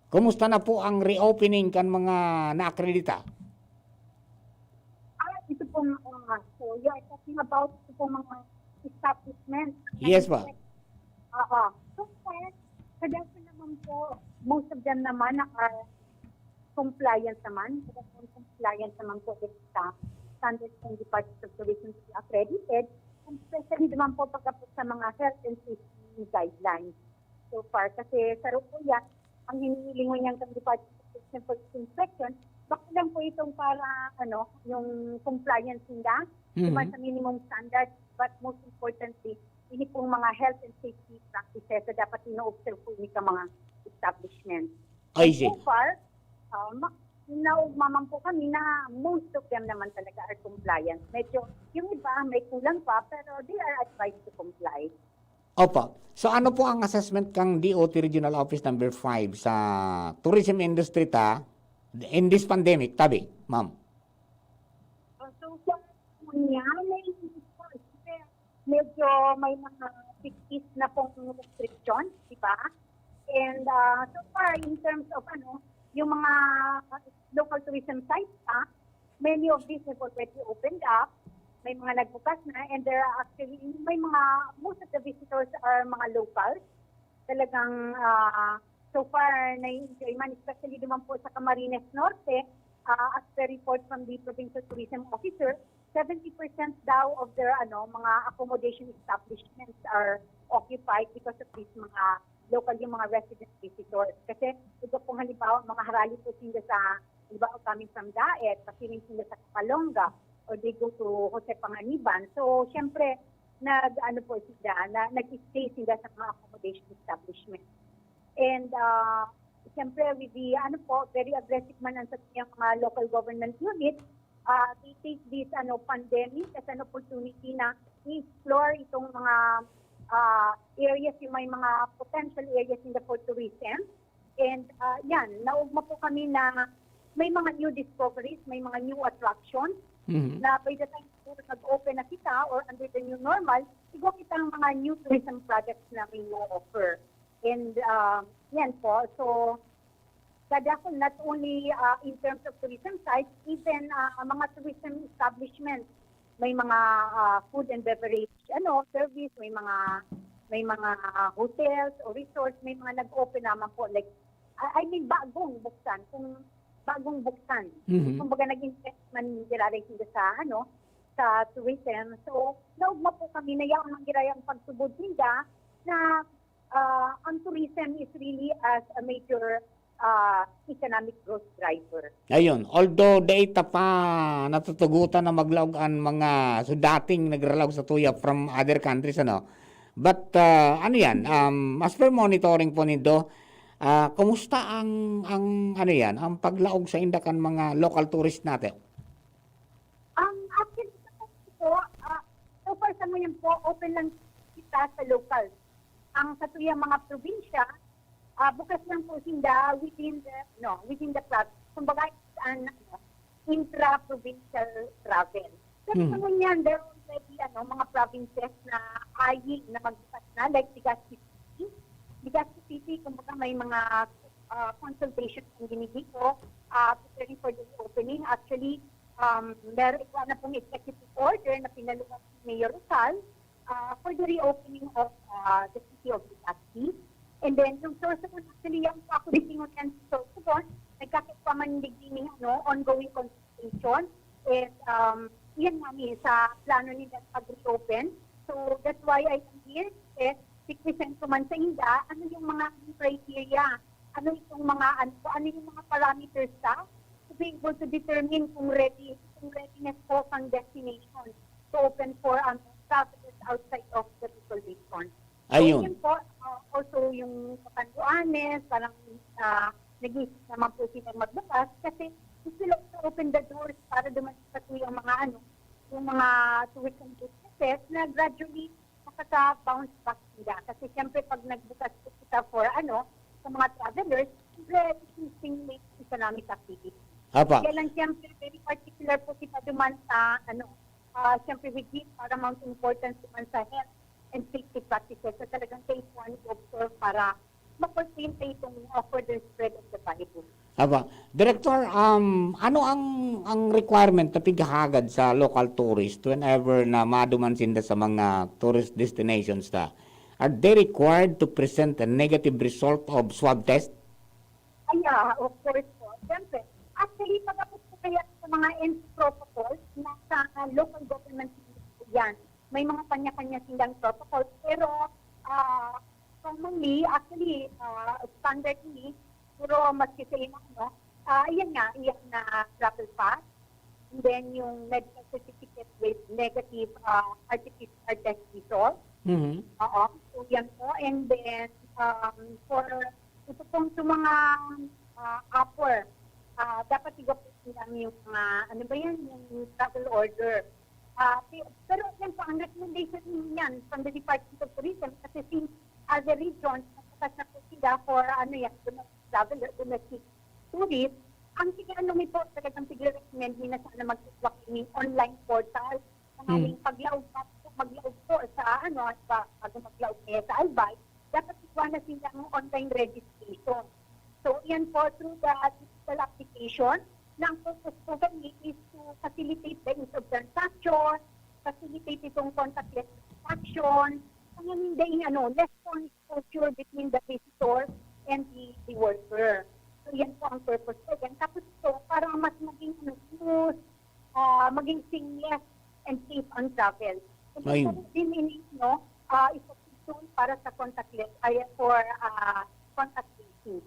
Kumusta na po ang reopening kan mga naakredita? Ah, ito pong, ah, so, you're talking about ito pong mga establishment. Yes, po. Oo. So far, kadaghan naman po, most of them naman na are compliant naman. Kadaghan compliant naman po with sa standards ng Department of Tourism to be accredited, and especially naman po pagkapit sa mga health and safety guidelines. So far, kasi sa Rukuya, ang hinihiling mo niyang kan Department of Tourism for Inspection, bako lang po itong para, ano, yung compliance nila, Mhm. sa minimum standards, but most importantly, ini pong mga health and safety practices na dapat ino-observe po ini sa mga establishment. I And see. So far, ah, ma-, naugma man po kami na most of them naman talaga are compliant. Medyo, yung iba, may kulang pa, pero they are advised to comply. Opo. So, ano po ang assessment kang D O T Regional Office Number Five sa tourism industry ta in this pandemic, tabi, ma'am? Oh, so far po niya, may, medyo may mga tipis na pong restrictions, di ba? And, ah, so far, in terms of, ano, yung mga local tourism sites, ah, many of these have already opened up. May mga nagbukas na, and there are actually, may mga, most of the visitors are mga locals. Talagang, ah, so far, nai-enjoy man, especially naman po sa Camarines Norte, ah, as per report from the provincial tourism officer, seventy percent daw of their, ano, mga accommodation establishments are occupied because of these mga local, yung mga resident visitors. Kasi iba pong halimbawa, mga harali po sila sa, halimbawa, coming from Daet, pasiring sila sa Kapalonga, or they go to Jose Panganiban. So, syempre, nag, ano po sila, na, nag-stay sila sa mga accommodation establishment. And, ah, syempre, with the, ano po, very aggressive man ang sa mga local government unit, ah, they take this, ano, pandemic as an opportunity na i-explore itong mga, ah, areas, yung may mga potential areas in the for tourism. And, ah, yan, naugma po kami na may mga new discoveries, may mga new attractions Mhm. na by the time siguro nag-open na kita or under the new normal, siguro kita ang mga new tourism projects na may offer. And, ah, yan po. So, kadakol, not only, ah, in terms of tourism sites, even, ah, mga tourism establishments, may mga, ah, food and beverage, ano, service, may mga, may mga, ah, hotels o resorts, may mga nag-open naman po. Like, I, I mean, bagong buksan, kung bagong buksan. Mhm. Kumbaga, nag-invest man giraray sila sa, ano, sa tourism. So, naugma po kami na yaon man giraray ang pagtubod nila na, ah, ang tourism is really as a major, ah, economic growth driver. Ayun, although dai ta pa natutugotan na maglaog an mga so dating nagralaog sa tuya from other countries, ano. But ah, ano yan, um, as per monitoring po nindo, ah, kumusta ang ang ano yan, ang paglaog sa inda kan mga local tourist natin? Ang akin po, ah, so far sa ngayon po, open lang kita sa local. Ang sa tuyang mga probinsya, ah, bukas lang po sinda within the, no, within the province. Kumbaga, it's an, ano, intra-provincial travel. Pero Hmm. sa ngunyan, there are already, ano, mga provinces na eyeing na magbukas na, like Legazpi City. Legazpi City, kumbaga, may mga ah, consultation ang ginigibo, ah, preparing for the reopening. Actually, um, meron na pong executive order na pinaluwas ni Mayor Rosal, ah, for the reopening of, ah, the city of Legazpi. And then, yung Sorsogon, actually, yung ako din tingunan sa Sorsogon, nagkakapaman digdi ning, ano, ongoing consultation. And, um, yan nga ni, sa plano nila pag-reopen. So, that's why I am here. Eh, si Crescento man sa inda, ano yung mga criteria? Ano itong mga, ano, ano yung mga parameters ta to be able to determine kung ready, kung readiness po ang destination to open for, um, travelers outside of the Bicol region. So, Ayun. Yun po, uh, also yung Catanduanes, parang uh, nag-iisip naman po silang magbukas kasi gusto lang to open the doors para dumating pa po yung mga ano, yung mga tourism businesses na gradually makaka-bounce back sila. Kasi siyempre pag nagbukas po kita for ano, sa mga travelers, siyempre it will stimulate economic activity. Apa. Kaya lang siyempre very particular po kita duman sa ano, ah, siyempre we give paramount importance duman sa health and safety practices sa talagang kaipuhan ni Doktor para ma-contain pa itong uh, further spread of the virus. Aba, Director, um, ano ang ang requirement na pighahagad sa local tourist whenever na maduman sinda sa mga tourist destinations ta? Are they required to present a negative result of swab test? Ay, ah, of course po. Siyempre, actually, pag-abot po kaya sa mga N C protocols, nasa local government po yan. May mga kanya-kanya silang protocol. Pero, ah, commonly, actually, ah, standard ni, pero maski sa inyo, no? Ah, yan nga, yan na travel pass. And then, yung medical certificate with negative ah, R T P C R test result. Mhm. Oo, so yan po. And then, um, for, ito pong sa mga ah, upper, ah, dapat igwa po lang yung mga, ano ba yan, yung travel order. Ah, pi- pero yan po, ang recommendation niyan from the Department of Tourism, kasi since other regions, nagbukas na po sila for, ano yan, domestic travel, domestic tourist, ang sige, ano mi po, talagang sige recommend mi na sana mag-, yung online portal, Hmm. Tanganing paglaog pa, maglaog po sa ano, at pa, bago maglaog niya sa Albay, dapat ikuha na silang online registration. So, yan po, through the digital application, na ang purpose po gani is to facilitate the ease of transaction, facilitate itong contactless transaction, tanganing daing ano, less po ang exposure between the visitor and the, the worker. So, yan po ang purpose po yan. Tapos ito, para mas maging ano, smooth, ah, maging seamless and safe ang travel. And Ayun. Ito din ini, no, ah, effective tool para sa contactless, ay, for ah, contact tracing.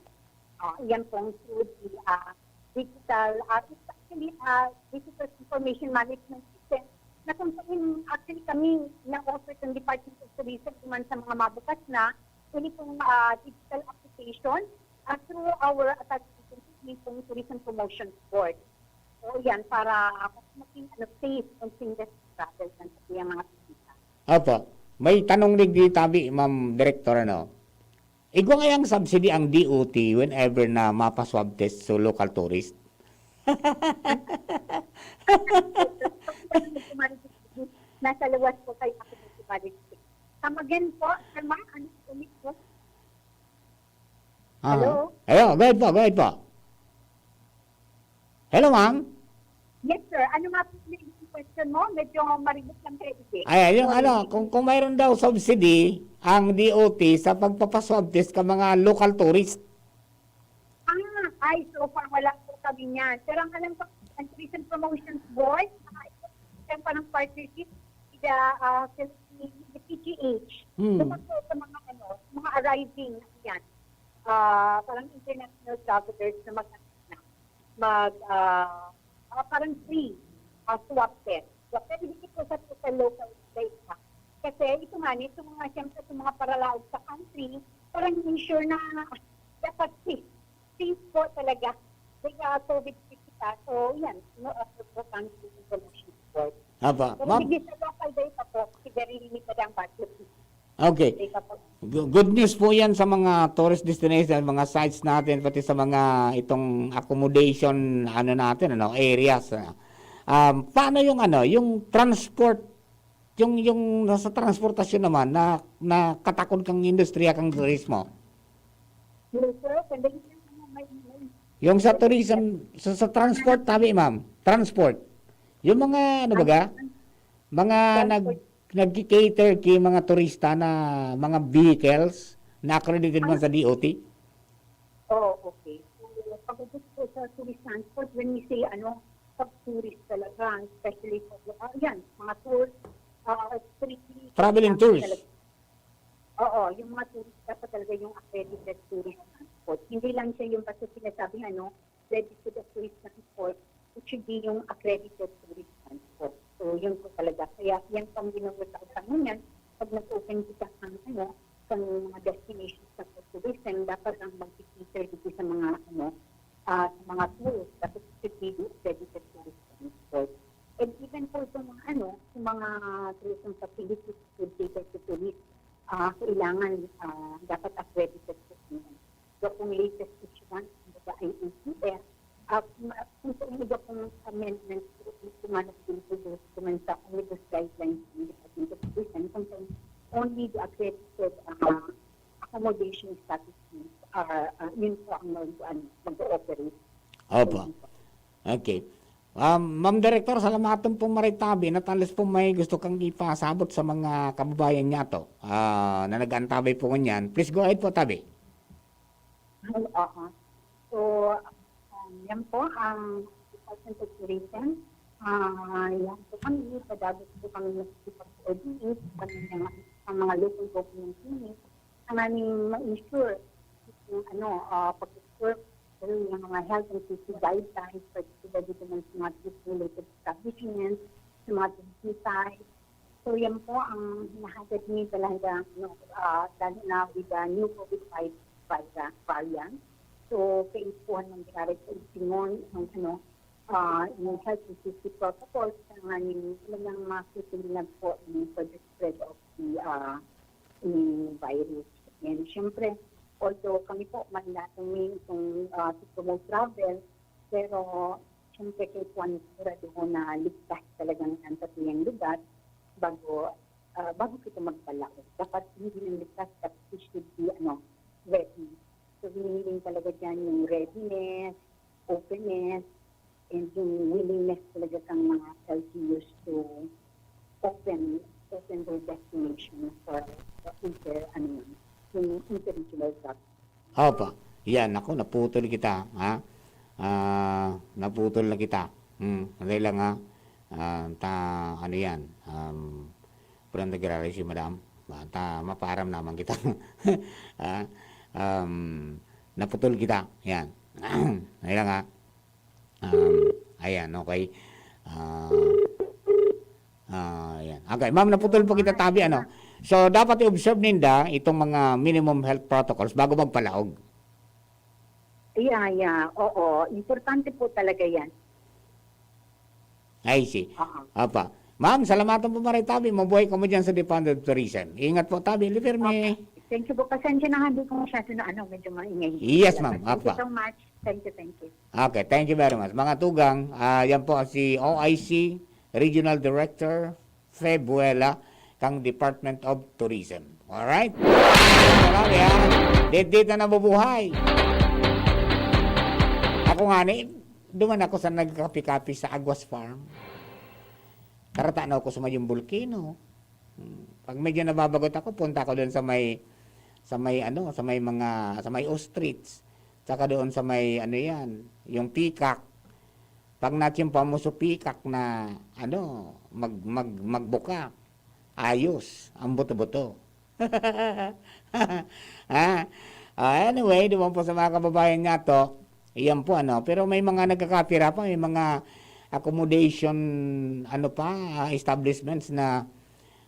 Ah, yan pong through the ah, digital, ah, it's actually ah, digital information management system na kung saan actually kami na-offer ng Department of Tourism naman sa mga mabukas na, ini pong ah, digital application ah, through our attached agency, ini pong Tourism Promotion Board. So yan, para mas maging ano, safe and seamless travel ng ating mga bisita. Opo. May tanong digdi tabi, Ma'am Director, ano? Igwa ngayang subsidy ang D O T whenever na mapa-swab test sa local tourist? Nasa luwas po kayo ako sa Baliksik. Come again po, sir, ma'am, ano ulit po? Ah. Hello? Ayo, go ahead po, go ahead po. Hello, ma'am. Yes, sir. Ano nga po yung question mo? Medyo maribot lang kayo, Ije. Ay, yung Sorry. Ano, kung, kung mayroon daw subsidy ang D O T sa pagpapaswab test ka mga local tourist. Ah, ay, so far wala po kami niyan. Pero ang alam ko, ang Tourism Promotions Board, ah, ito pa ng partnership with the uh, Philippine, the P G H. Hmm. Doon po sa mga, ano, mga arriving yan. ah, parang international travelers na mag, mag, ah, ah, parang free, ah, swab test. So, pwede dito po sa, sa local place na. Kasi ito nga, itong mga, siyempre, itong mga paralaog sa country, parang ensure na dapat safe, safe po talaga. May, ah, COVID free kita. So, yan. No, uh, for country international support. Apa, Pero ma'am, hindi sa local data po, kasi very limited ang budget. Okay. Data po. Gu- Good news po yan sa mga tourist destination, mga sites natin, pati sa mga itong accommodation, ano natin, ano, areas. Ano. Um, paano yung ano, yung transport, yung yung sa transportasyon naman na na katakod kang industriya kang turismo? Hello, sir. Sandali lang, ano, may, may, Yung sa tourism, sa, sa transport, tabi, ma'am, transport. Yung mga, ano baga, mga nag nagki-cater ki mga turista na mga vehicles na accredited man sa D O T? Oh, okay. So, pag-abot po sa tourist transport, when we say, ano, pag tourist talaga, especially for, ah, yan, mga tours, ah, strictly Traveling tours. Oo, yung mga tourist dapat talaga yung accredited tourist transport. Hindi lang siya yung basta sinasabing, ano, registered as tourist transport. It should be yung accredited tourist transport. So, yun po talaga. Kaya yan pang ginagawa sa ngunyan, pag nag-open kita ng, ano, sa mga destinations sa tourism, dapat ang mag-cater dito sa mga, ano, ah, sa mga tours, dapat it should be the accredited tourist transport. And even po sa mga, ano, sa mga tourism facilities, should cater to tourists, ah, kailangan, ah, dapat accredited po yun. So, kung latest issuance, kumbaga, ay A T F, ah, ma- kung sa iba pong amendments, kung ano, pinag-introduce ko man sa Omnibus Guidelines ng Department of Tourism, kung sa only the accredited, ah, accommodation establishments are, ah, yun po ang mag-, ano, mag-ooperate. Opo. Okay. Um, Ma'am Director, salamaton pong maritabi na talis po may gusto kang ipasabot sa mga kababayan niya to, ah, na nag-antabay po ngunyan. Please go ahead po, tabi. Oo. So, um, yan po ang Department of Tourism. Ah, yan po kami, padagos po kami nakikipag-coordinate sa mga, sa mga local government units. Ang aming ma-ensure, yung, ano, ah, pag-ensure, yung mga health and safety guidelines, particularly dito man sa mga tourism-related establishments, sa mga tourism sites. So, yan po ang hinahagad ni talaga, ano, ah, lalo na with the new COVID virus variant. So, kaipuhan ng nangyari sa Isingon, ang, ano, ah, yung health and safety protocols, kailangan yung talagang makikilinag po yung further spread of the, ah, yung virus. And syempre, although kami po, mahina kami itong, ah, to promote travel, pero syempre, kaipuhan sigurado na ligtas talagang ang satuyang lugar bago, ah, bago kita magpalaot. Dapat hindi lang ligtas, but we should be, ano, ready. So, hinihiling talaga dyan yung readiness, openness, and yung willingness talaga ng mga L G Us to open, open their destination for, for inter, ano yun, yung international travel. Opo. Yan, ako, naputol kita, ha? Ah, naputol na kita. Hmm, sandali lang, ha? Ah, ta, ano yan? Um, parang nagraray si madam. Ah, ta, maparam naman kita. Ha? Um, naputol kita. Yan. Sandali lang, ha? Um, ayan, okay. Ah, ah, ayan. Okay, ma'am, naputol po kita, tabi, ano? So, dapat i-observe ninda itong mga minimum health protocols bago magpalaog. Yeah, yeah. Oo, importante po talaga yan. I see. Oo. Apa. Ma'am, salamatan po, maritabi. Mabuhay kamo dyan sa Department of Tourism. Ingat po, tabi. Lipirmi. Thank you po. Pasensya na, hindi ko masyado na, ano, medyo maingay. Yes, ma'am. Thank you Apa. So much. Thank you, thank you. Okay, thank you very much. Mga tugang, ah, yan po si O I C Regional Director Fe Buela kang Department of Tourism. Alright? Marami, ha? Dito na nabubuhay. Ako nga ni, duman ako sa nagkapi-kapi sa Aguas Farm. Karata na ako sa mayong bulkino. Hmm. Pag medyo nababagot ako, punta ako doon sa may, sa may ano, sa may mga, sa may ostrich. Tsaka doon sa may ano yan, yung peacock. Pag natsimpa mo sa peacock na ano, mag, mag, magbuka, ayos, ang buto-buto. Ha? Ah, anyway, duman po sa mga kababayan nga to, iyan po ano, pero may mga nagkakapira pa, may mga accommodation, ano pa, ah, establishments na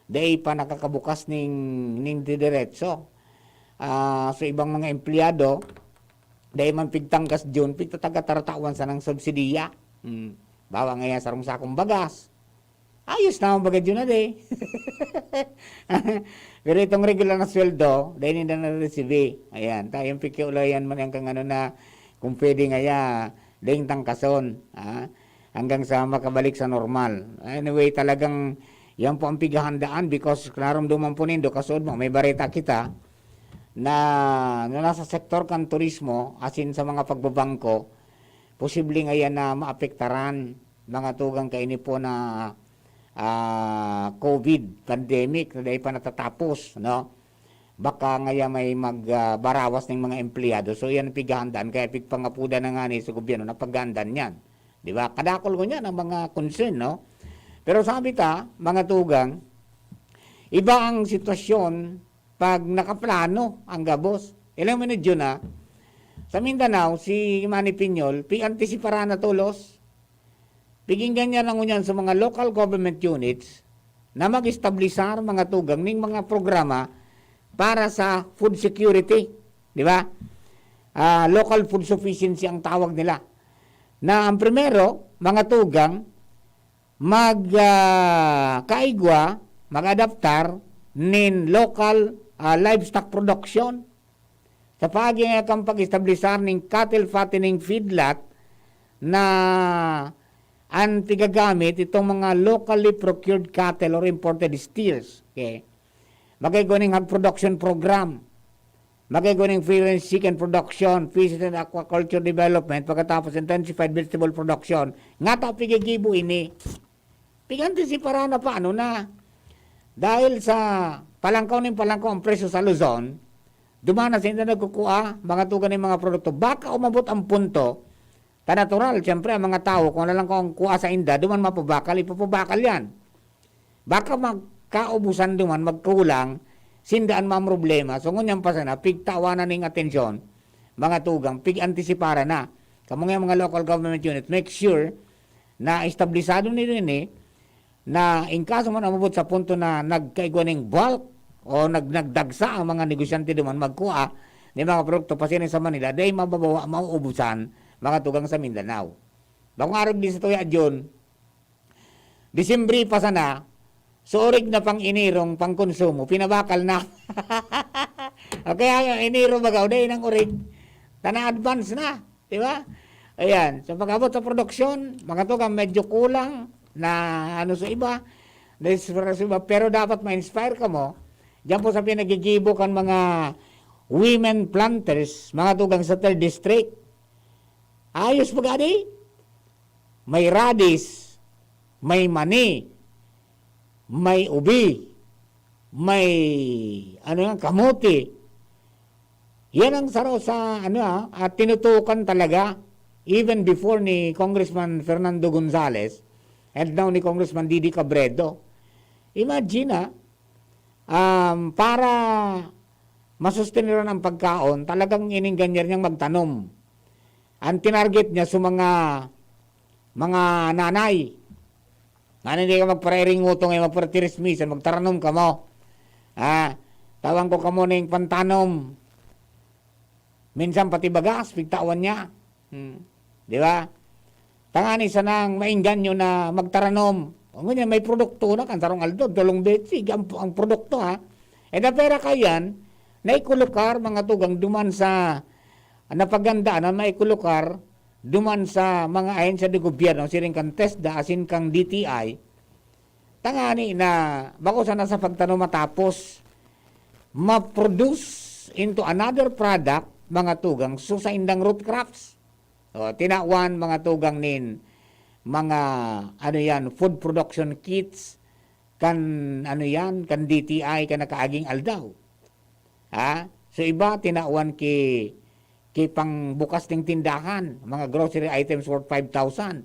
dai pa nakakabukas ning, ning didiretso. Ah, so ibang mga empleyado, dai man pigtangkas June, pigtatagatatawan sa nang subsidiya. Hmm. Bawa nga yan, sarong sakong bagas. Ayos naman baga yun na di. Pero itong regular na sweldo, dahil hindi na receive. Ayan, tayong pikiulayan man yan kang ano na, kung pwede nga ya, ding tangkason. Ha? Hanggang sa makabalik sa normal. Anyway, talagang yan po ang pighahandaan because naramdaman po nindo, kasunod mo, may bareta kita na, na nasa sektor kan turismo, asin sa mga pagbabangko, posible nga yan na maapektaran mga tugang kaini po na, ah, COVID pandemic na dai pa natatapos, no? Baka ngaya may mag, ah, barawas ning mga empleyado. So, yan ang pighahandaan. Kaya pigpangapudan na nga ni sa gobyerno na paghahandaan yan. Di ba? Kadakol ko niyan ang mga concern, no? Pero sabi ta, mga tugang, iba ang sitwasyon pag nakaplano ang gabos. Ilang minute yun, ah? Sa Mindanao, si Manny Piñol, pi-antisipara na tolos. Piginggan niya lang ngunyan sa mga local government units na mag-establisar mga tugang ning mga programa para sa food security. Di ba? Ah, local food sufficiency ang tawag nila. Na ang primero, mga tugang, mag, ah, kaigwa, mag-adaptar nin local, ah, livestock production. Sa paagi nga kan pag-establisar nin cattle fattening feedlot na an pigagamit itong mga locally procured cattle or imported steers. Okay. Magkaigwa ning hog production program. Magkaigwa ning free-range chicken production, fishes and aquaculture development, pagkatapos intensified vegetable production. Nga ta pigigibo ini. Piganti si Parana pa, ano na? Dahil sa palangkaw nin palangkaw ang presyo sa Luzon, duman na sa inda nagkukua, mga tugan ng mga produkto. Baka umabot ang punto, ta natural, siyempre, ang mga tao, kung alang ko ang kuha sa inda, duman mapabakal, ipapabakal yan. Baka magkaubusan duman, magkulang, sindaan man problema. So, ngunyan pa sana, pigtawanan ning atensyon, mga tugang, pig-antisipara na. Kamo nga mga local government unit, make sure na establisado ni rin eh, na in kaso man umabot sa punto na nagkaigwa ning bulk o nag-, nagdagsa ang mga negosyante duman magkuha ni mga produkto pasiring sa Manila, dahil mababawa, mauubusan, mga tugang sa Mindanao. Bakong arog din sa tuya, June, Disyembre pa sana, so orig na pang Enerong pangkonsumo, pinabakal na. O kaya yung Enero baga, o dahil ng orig, ta na-advance na, di ba? Ayan, so pag-abot sa produksyon, mga tugang medyo kulang na ano sa iba, na sa iba, pero dapat ma-inspire ka mo. Diyan po sa pinagigibo kan mga women planters, mga tugang sa third district. Ayos ba gadi? May radis, may mani, may ubi, may ano yan, kamote. Yan ang saro sa ano ah, at tinutukan talaga even before ni Congressman Fernando Gonzales and now ni Congressman Didi Cabredo. Imagine ah, um, para masusteneran ang pagkaon, talagang iningganyan niyang magtanom. Ang tinarget niya sa mga, mga nanay, nga hindi ka magparairing utong ay magparatirismisan, magtaranom ka mo. Ah, tawan ko kamo ning pantanom. Minsan pati bagas, pigtawan niya. Hmm. Di ba? Tangani sanang maingganyo na magtaranom. O ngunyan, may produkto na kan sarong aldo, dalawang betsi, ang, ang produkto ha. E da pera kayan, naikulukar, mga tugang duman sa napagandaan na maikulukar, duman sa mga ahensya de gobyerno, siring kan TESDA, asin kang D T I, tangani na bako sana sa pagtanom matapos ma-produce into another product, mga tugang, so sa indang root crops. O, tinawan, mga tugang nin, mga, ano yan, food production kits, kan, ano yan, kan D T I, kan nakaaging aldaw. Ha? So, iba, tinawan ki, ki pangbukas ning tindahan, mga grocery items worth five thousand.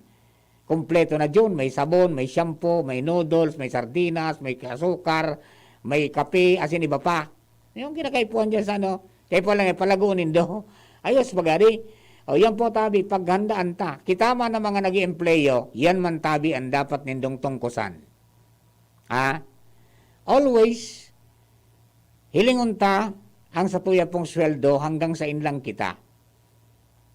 Kompleto na dyan, may sabon, may shampoo, may noodles, may sardinas, may asukar, may kape, asin iba pa. Yung kinakaipuhan dyan sa ano, Kaya pa lang, eh, palagoon nindo. Ayos, bagari. O, yan po, tabi, paghandaan ta. Kita man ang mga nag-iempleyo, yan man, tabi, ang dapat nindong tungkusan. Ha? Always, hilingon ta ang satuya pong sweldo hanggang sa inlang kita.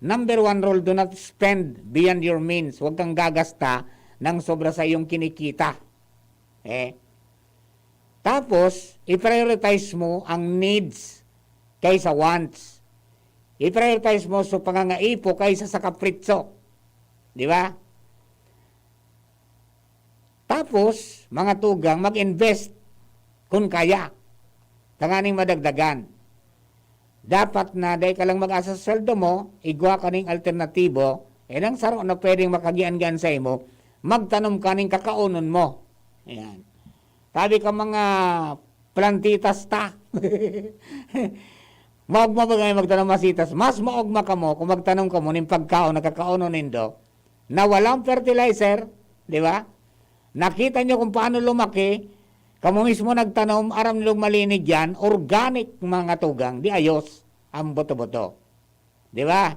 Number one rule, do not spend beyond your means. Huwag kang gagasta ng sobra sa iyong kinikita. Eh? Tapos, i-prioritize mo ang needs kaysa wants. I-prioritize mo sa pangangaipo kaysa sa kapritso. Di ba? Tapos, mga tugang, mag-invest kun kaya. Tanganing madagdagan. Dapat na dai ka lang mag-asa sa sweldo mo, igwa ka ning alternatibo, eh, nang saro na pwedeng makagian-gian sa imo, magtanom ka ning kakaonon mo. Ayan. Sabi ka, mga plantitas ta. Maogma ba ngayon magtanom masitas? Mas maogma kamo kung magtanom kamo ning pagkaon na kakaonon nindo na walang fertilizer, di ba? Nakita nyo kung paano lumaki, kamo mismo nagtanom, aram nilong malinig yan, organic, mga tugang, di ayos ang buto-buto. Di ba?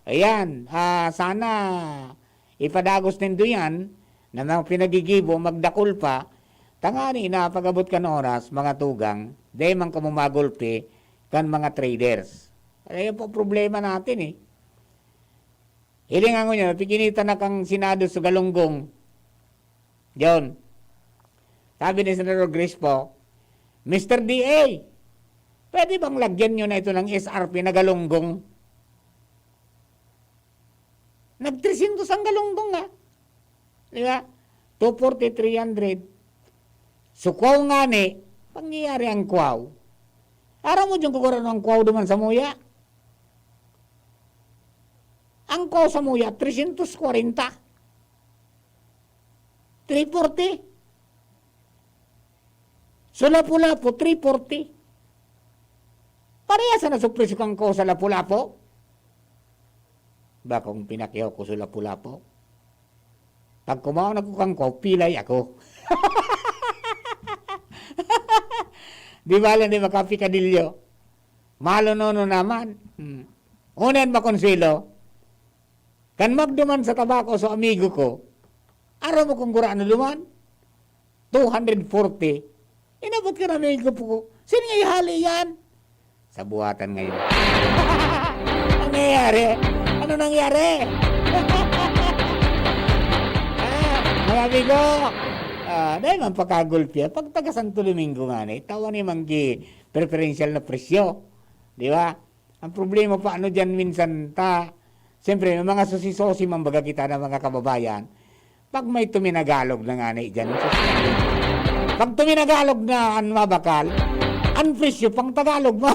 Ayan, ah, sana ipadagos nindo yan na mga pinagigibo, magdakul pa, tangani na pag-abot kan oras, mga tugang, dai man kamo magulpi kan mga traders. Ayan po problema natin eh. Hiling ang ngunyan, pikinita na kang Senado sa galunggong. Yun. Sabi ni Senador Grace po, "Mister D A, pwede bang lagyan nyo na ito ng S R P na galunggong?" Nag-three hundred ang galunggong, ah. Di ba? Two forty, three hundred. So, kwaw nga ni, pangyayari ang kwaw. Aram mo dyan kung ano ang kwaw duman sa muya? Ang kwaw sa muya, three hundred forty. Three forty. So, Lapu-Lapu, three forty. Parehas na sa presyo kang kwaw sa Lapu-Lapu. Ba kung pinakiyaw ko sa Lapu-Lapu? Pag kumaon ako kang kwaw, pilay ako. Di ba lang di makapikadilyo? Malonono naman. Hmm. Unan makonselo. Kan magduman sa tabako sa amigo ko, aram mo kung gurano duman? Two hundred forty. Inabot ka na amigo po ko. Sino nga ihali yan? Sa buhatan ngayon. Ano nangyayari? Ano nangyari? Ah, mga amigo, ah, dahil man pakagulpi, pag taga Santo Domingo nga ni, tawa ni manggi preferential na presyo. Di ba? Ang problema pa, ano diyan minsan ta, siyempre, may mga susi-susi man baga kita na mga kababayan. Pag may tuminagalog na nga na diyan, pag tuminagalog na ang mabakal, ang presyo pang Tagalog mo.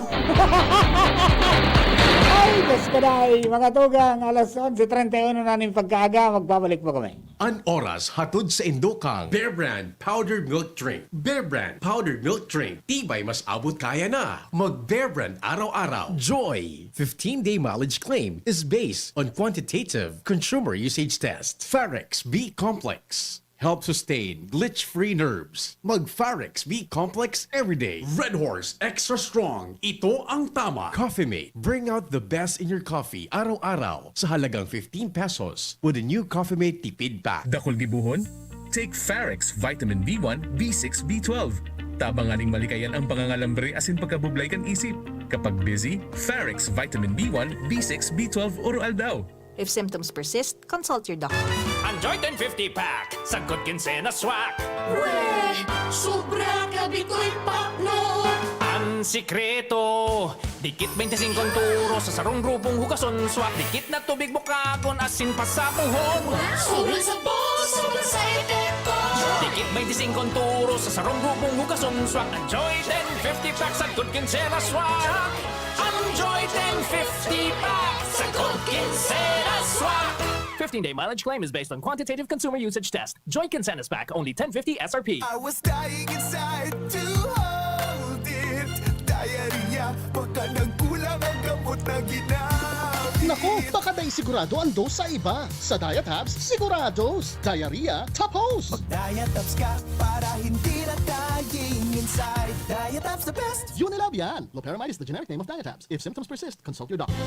Ay, Diyos ko, dai. Mga tugang, alas onse treinta y uno na ning pagkaaga, magbabalik po kami. An oras hatod sa indo kang Bear Brand Powdered Milk Drink. Bear Brand Powdered Milk Drink. Tibay mas abot kaya na. Mag Bear Brand araw-araw. Joy. Fifteen-day mileage claim is based on quantitative consumer usage test. Farex B Complex. Help sustain glitch-free nerves. Mag Farex B Complex every day. Red Horse Extra Strong. Ito ang tama. Coffee Mate. Bring out the best in your coffee araw-araw sa halagang fifteen pesos with the new Coffee Mate Tipid Pack. Dakul gibohon? Take Farex Vitamin B one, B six, B twelve. Tabang nganing malikayan ang pangangalambre asin pagkabublay kan isip. Kapag busy, Farex Vitamin B one, B six, B twelve oro-aldaw. If symptoms persist, consult your doctor. Enjoy ten fifty pack, sagkod kinse na swak. Weh! Sobra ka bitoy pakno! Ang sikreto, dikit twenty-five ang turo sa sarong grupong hugason swak. Dikit na tubig bukagon asin pasabuhon. Wow! Sobrang sabon, sobrang sa epekto! Dikit twenty-five ang turo sa sarong grupong hugason swak. Enjoy ten fifty pack, sagkod kinse na swak. Enjoy ten fifty pack, sagkod kinse na swak. Fifteen-day mileage claim is based on quantitative consumer usage test. Joy Kinsenas Pack, only ten fifty S R P. I was dying inside to hold it. Diarrhea, baka nagkulang ang gamot na ginamit. Naku, baka dai sigurado ang dose sa iba. Sa Diatabs, sigurados. Diarrhea, tapos! Mag-Diatabs ka para hindi na dying inside. Diatabs the best! Unilab yan! Loperamide is the generic name of Diatabs. If symptoms persist, consult your doctor.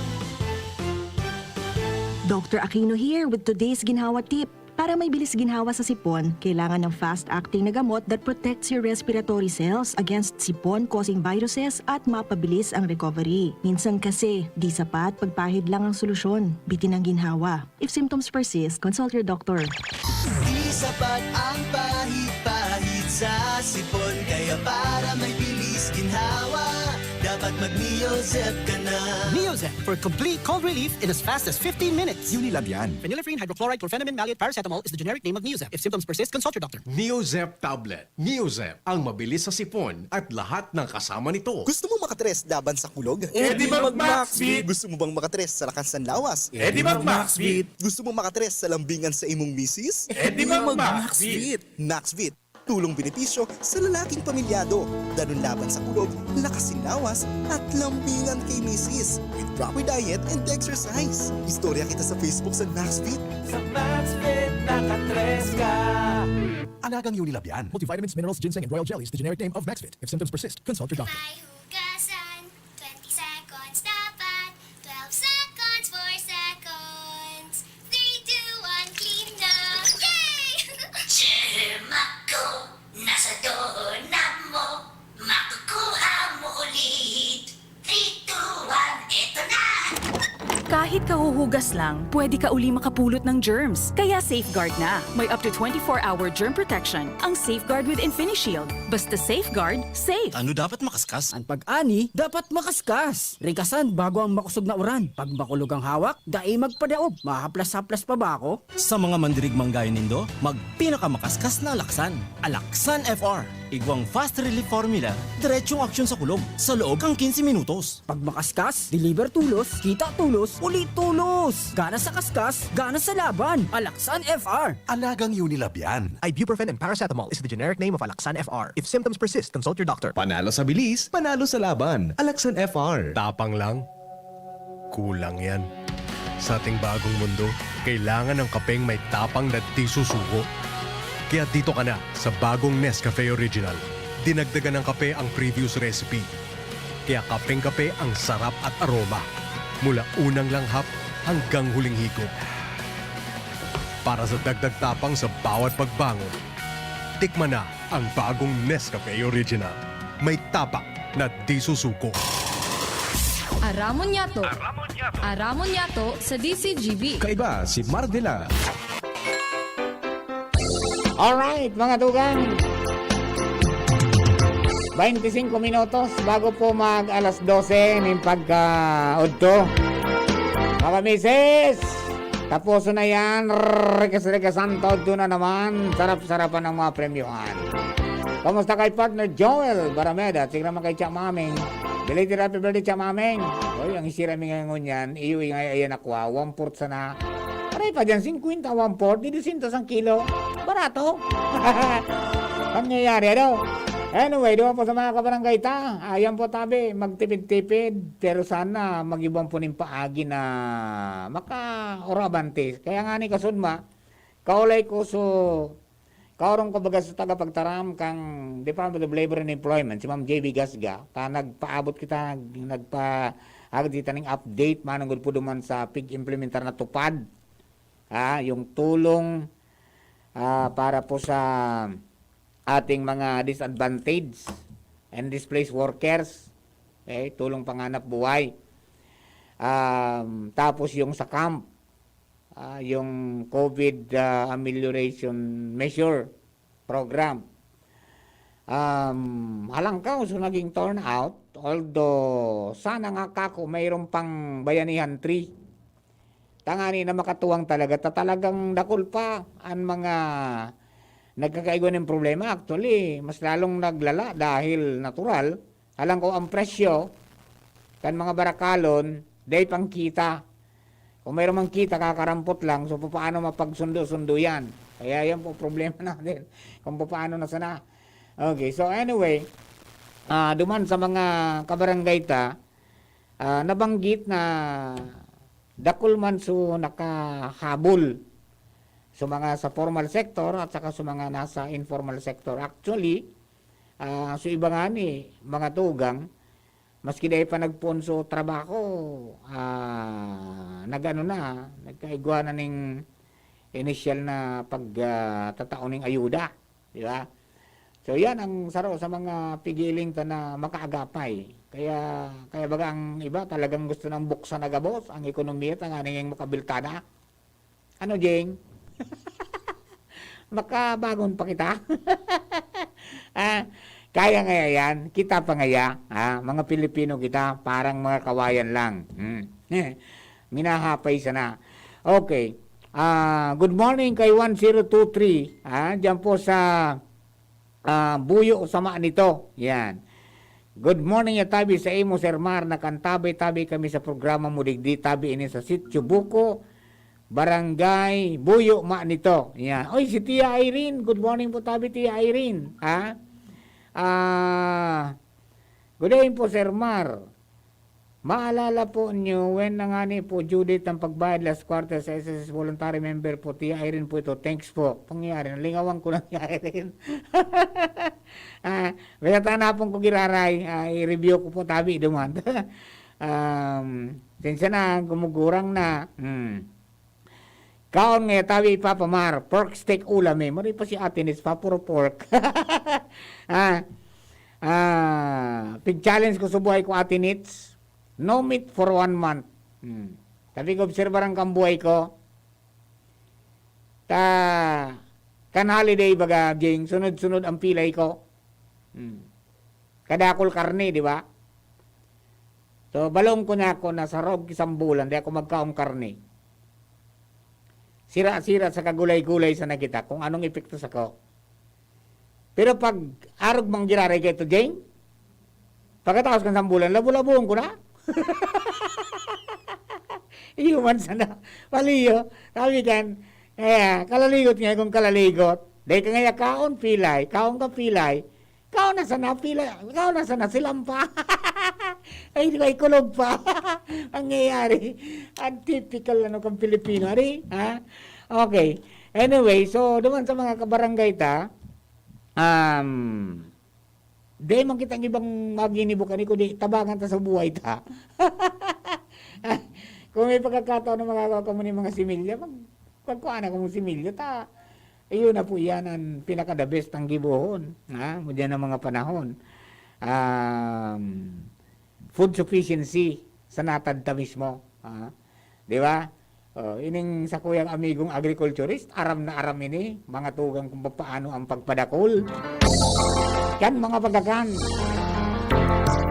Doctor Aquino here with today's ginhawa tip. Para may bilis ginhawa sa sipon, kailangan ng fast-acting na gamot that protects your respiratory cells against sipon-causing viruses at mapabilis ang recovery. Minsan kasi, di sapat pagpahid lang ang solusyon. Bitin ang ginhawa. If symptoms persist, consult your doctor. Di sapat ang pahid-pahid sa sipon. Kaya para may bilis ginhawa, dapat mag-Neozep ka na. Neozep for complete cold relief in as fast as fifteen minutes. Unilab yan. Phenylephrine, hydrochloride, chlorphenamine, maleate, paracetamol is the generic name of Neozep. If symptoms persist, consult your doctor. Neozep tablet. Neozep, ang mabilis sa sipon at lahat ng kasama nito. Gusto mo makatres laban sa kulog? Eh di mag-Maxvit! Gusto mo bang makatres sa lakas ng lawas? Eh di mag-Maxvit! Gusto mo makatres sa lambingan sa imong misis? Eh di mag-Maxvit! Maxvit, tulong benepisyo sa lalaking pamilyado. Danun laban sa kulog, lakas sin lawas, at lambingan kay misis. With proper diet and exercise. Istorya kita sa Facebook sa Maxvit. Sa Maxvit, nakatres ka. Alagang Unilab yan. Multivitamins, minerals, ginseng, and royal jelly is the generic name of Maxvit. If symptoms persist, consult your doctor. May hugasan, twenty seconds dapat, twelve seconds, four seconds, three, two, one, clean na! Yay! Germ ako, nasa dona mo, makukuha mo ulit. Three, two, one, eto na! Kahit kahuhugas lang, pwede ka uli makapulot ng germs. Kaya safeguard na. May up to twenty-four hour germ protection ang Safeguard with InfiniShield. Basta safeguard, safe. Ano dapat makaskas? An pag-ani dapat makaskas. Rikasan bago ang makosog na uran. Pag makulog ang hawak, dai magpadaog. Mahaplas-haplas pa ba ako? Sa mga mandirigmang gaya nindo, magpinakamakaskas na alaksan. Alaksan F R. Igwang fast relief formula, diretsong aksyon sa kulog, sa loob kan quince minutos. Pag makaskas, deliver tulos, kita tulos, uli tulos! Gana sa kaskas, gana sa laban! Alaksan F R! Alagang Unilab yan. Ibuprofen and paracetamol is the generic name of Alaxan F R. If symptoms persist, consult your doctor. Panalo sa bilis, panalo sa laban. Alaxan F R. Tapang lang. Kulang yan. Sa ating bagong mundo, kailangan ng kapeng may tapang na di susuko. Kaya dito ka na sa bagong Nescafe Original. Dinagdagan ng kape ang previous recipe. Kaya kapeng-kape ang sarap at aroma. Mula unang langhap hanggang huling higop. Para sa dagdag tapang sa bawat pagbangon, tikman na ang bagong Nescafe Original. May tapang na di susuko. Aramon Yato. Aramon Yato sa D C G B. Kaiba si Mardela. Alright, mga tugang. Twenty-five minutos bago po mag alas dose ning pagka-udto. Mga misis, taposo na yan. Rikas-rikas ang taod na naman. Sarap-sarapan ng mga premyohan. Kamusta kay partner Joel Barameda? Tignan naman kay Cha Maming. Belated happy birthday, Cha Maming. Oy, ang isira mi ngayon yan. Iyo, ingay, ayan ako, ah. One-fourth sana. Aray pa dyan, singkwenta, one-fourth, di dosyentos ang kilo. Barato. Pangyayari, ano? Anyway, duwa po sa mga kabarangay ta. Ayan po, tabi, magtipid-tipid. Pero sana, mag-iwan po ning paagi na makaurabante. Kaya nga ni Kasudma, kaulay ko so, kaurong ko baga sa tagapagtaram kang Department of Labor and Employment, si Ma'am J B Gasga, ta nagpaabot kita, nag-, nagpa-, agad kita ning update, manunggod po duman sa pig-implementar na tupad. Ah, yung tulong, ah, para po sa ating mga disadvantaged and displaced workers, okay, tulong panghanap buhay. Um, tapos yung sa camp, ah, yung COVID, ah, amelioration measure program. Um, halangkaw so naging turnout, although sana nga kako mayroon pang Bayanihan three. Tangani na makatuwang talaga, ta talagang dakul pa an mga nagkakaigwa nin problema. Actually, mas lalong naglala dahil natural, halangkaw ang presyo kan mga barakalon, dai pang kita. Kung mayroon mang kita, kakarampot lang, so papaano mapagsundo-sundo yan? Kaya yan po problema natin, kung papaano na sana. Okay, so anyway, ah, duman sa mga kabarangay ta, ah, nabanggit na dakul man so nakahabol sa mga sa formal sector at saka sa mga nasa informal sector. Actually, ah, so iba ngani, mga tugang, maski dai pa nagpoon so trabaho, ah, nag-ano na, nagkaigwa na ning inisyal na pag, ah, tatao ning ayuda, di ba? So, yan ang saro sa mga pigiling ta na makaagapay. Kaya, kaya baga ang iba talagang gusto nang buksan na gabos ang ekonomiya tanganing makabilta na. Ano, Jing? Makabangon pa kita? Ah, kaya ngaya yan. Kita pa ngaya, ha? Mga Pilipino kita, parang mga kawayan lang. Hmm. Minahapay sana. Okay. Ah, good morning kay one zero two three, ha? Diyan po sa, ah, Buyo Sama Nito. Yan. Good morning, ya tabi sa imo, Sir Mar. Nakantabay-tabi kami sa programa mo digdi, tabi ini sa Sitio Buko, Barangay Buyo Ma nito. Yan. Oy, si Tia Irene. Good morning po, tabi, Tia Irene. Ha? Ah, good day po, Sir Mar. Maalala po nyo, when na ngani po due date ang pagbayad last quarter sa S S S voluntary member po, Tia Irene po ito. Thanks po. Pangyayari, nalingawan ko lang, Tia Irene. Ah, basta tanapon ko giraray, ah, i-review ko po, tabi, duman. Um, sensya na, gumugurang na. Hmm. Kaon nga tabi, Papa Mar, pork steak ulam eh. Mari pa si Ate Nits pa, puro pork. Ah, ah, pig-challenge ko sa buhay ko, Ate Nits. No meat for one month. Hmm. Sabi ko, obserbaran ko ang buhay ko. Ta, kan holiday baga, Jing, sunod-sunod ang pilay ko. Hmm. Kadakol karne, di ba? So, balong ko na ako na sa rog isang bulan, di ako magkaong karne. Sira-sira sa kagulay-gulay sa nakita kung anong epekto sa ko. Pero pag arog mang giraray kayo to, Jing, pagkatapos kan isang bulan, labo-labuhon ko na. Iyo man sana. Paliyo. Sabi kan, eh, kalaligot nga kung kalaligot. Dahil ka nga kaon, pilay. Kaon ka, pilay. Kaon na sana, pilay. Kaon na sana, silampa. Ay, di ba, ikulog pa. Ang nangyayari. Ang typical, ano, kang Pilipino. Ari, ha? Okay. Anyway, so, duman sa mga kabarangay ta, um, di man kitang ibang maginibo kani, kundi tabangan ta sa buhay ta. Kung may pagkakataon na makakawa kamo ni mga similya, mag-, magkuha na kamong similya ta. Ayun na po, yan ang pinaka-the best ang gibohon, ha? Mudyan ang mga panahon. Um, food sufficiency sa natad ta mismo, ha? Di ba? Oh, ining sakuyang amigong agriculturist, aram na aram ini, mga tugang kung papaano ang pagpadakol. Yan, mga pagkakan.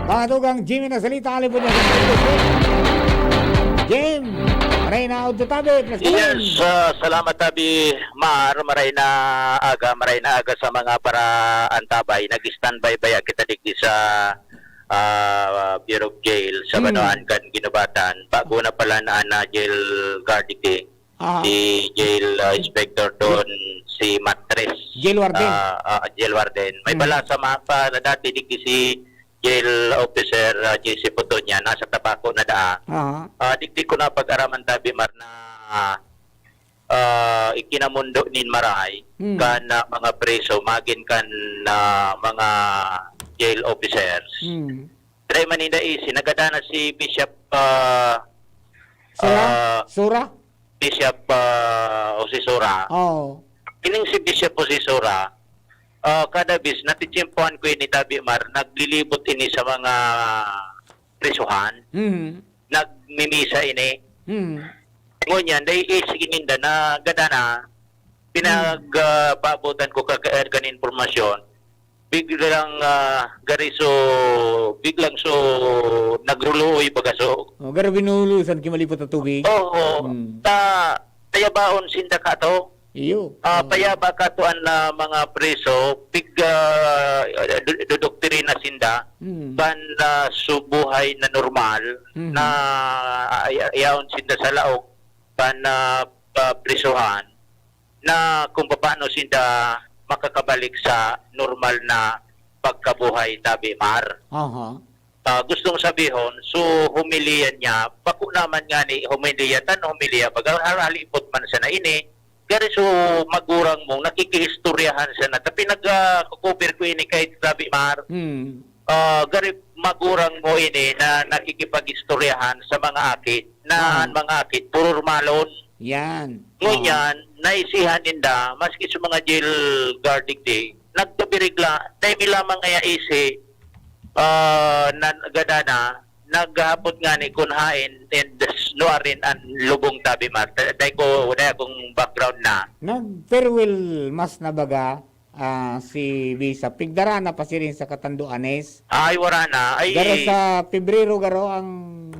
Mga tugang, Jimmy na salita, alin po niya sa Jim, maray na auto tabi, plus Yes, ah, salamat tabi, Mar, maray na aga, maray na aga sa mga para antabay. Nag-standby baya kita digdi sa, ah, Bureau of Jail sa Hmm. Banoan kan Ginubatan. Bago na pala na, na jail guard digdi. Ah. Si jail, ah, inspector doon, si Matres. Jail warden. Ah, ah, jail warden. May Hmm. bala sa mapa na dati digdi si jail officer, ah, J C Putonya, nasa Tabaco na daa. Aha. Ah, digdi ko na pag-araman tabi, Mar, na, ah, ah, ikinamundo nin maray Hmm. kan, ah, mga preso, magin kan, ah, mga jail officers. Hmm. Dai man ninda isi, nagada na si Bishop, ah, Sura? ah, Sura? Bishop, ah, Jose Sura. Oo. Ining si Bishop Jose Sura, ah, kada bis, natitiyempohan ko ini, tabi, Mar, naglilibot ini sa mga prisuhan. Mhm. Nagmimisa ini. Mhm. Ngunyan, dai isi ninda na gada na, pinag, ah, paabotan ko ka, ka, kan impormasyon, biglang, ah, gari so, biglang so, nagruluoy baga so. Oh, garo binuhulusan ki malipot na tubig. Oo. Hmm. Ta, payabaon sinda kato. Iyo. Ah, Oo. payaba kato an, ah, mga preso, pig, ah, du-, dudoktrina sinda, Hmm. kan, ah, so buhay na normal, Mhm. na, ah, ay-, ayaon sinda sa laog, kan, ah, pa-, prisuhan, na kung papaano sinda makakabalik sa normal na pagkabuhay, tabi, Mar. Aha. Ah, gustong sabihon, so, homilya niya, bako naman ngani homilya, tan homilya, baga, hal-, halipot man sana ini, gari so magurang mo, nakikiistoryahan sana. Ta pinag, ah, ko-cover ko ini kay Tabi Mar. Hmm. Ah, gari magurang mo ini na nakikipag-istoryahan sa mga aki, na Ah. an mga aki, pururmalon. Yan. Oo. Ngunyan, naisihan ninda, maski sa mga jail guard digdi, nagkabirigla, dahil mi lamang kaya isi, ah, na, gadana, naghapot ngani kun haen and s-, nuarin an lubong Tabi Mar. Da-, dai ko, dai akong background na. Nag-farewell mass na baga, ah, si Bishop? Pigdara na pa siring sa Catanduanes? Ay, wara na. Ay. Garo sa Pebrero, garo ang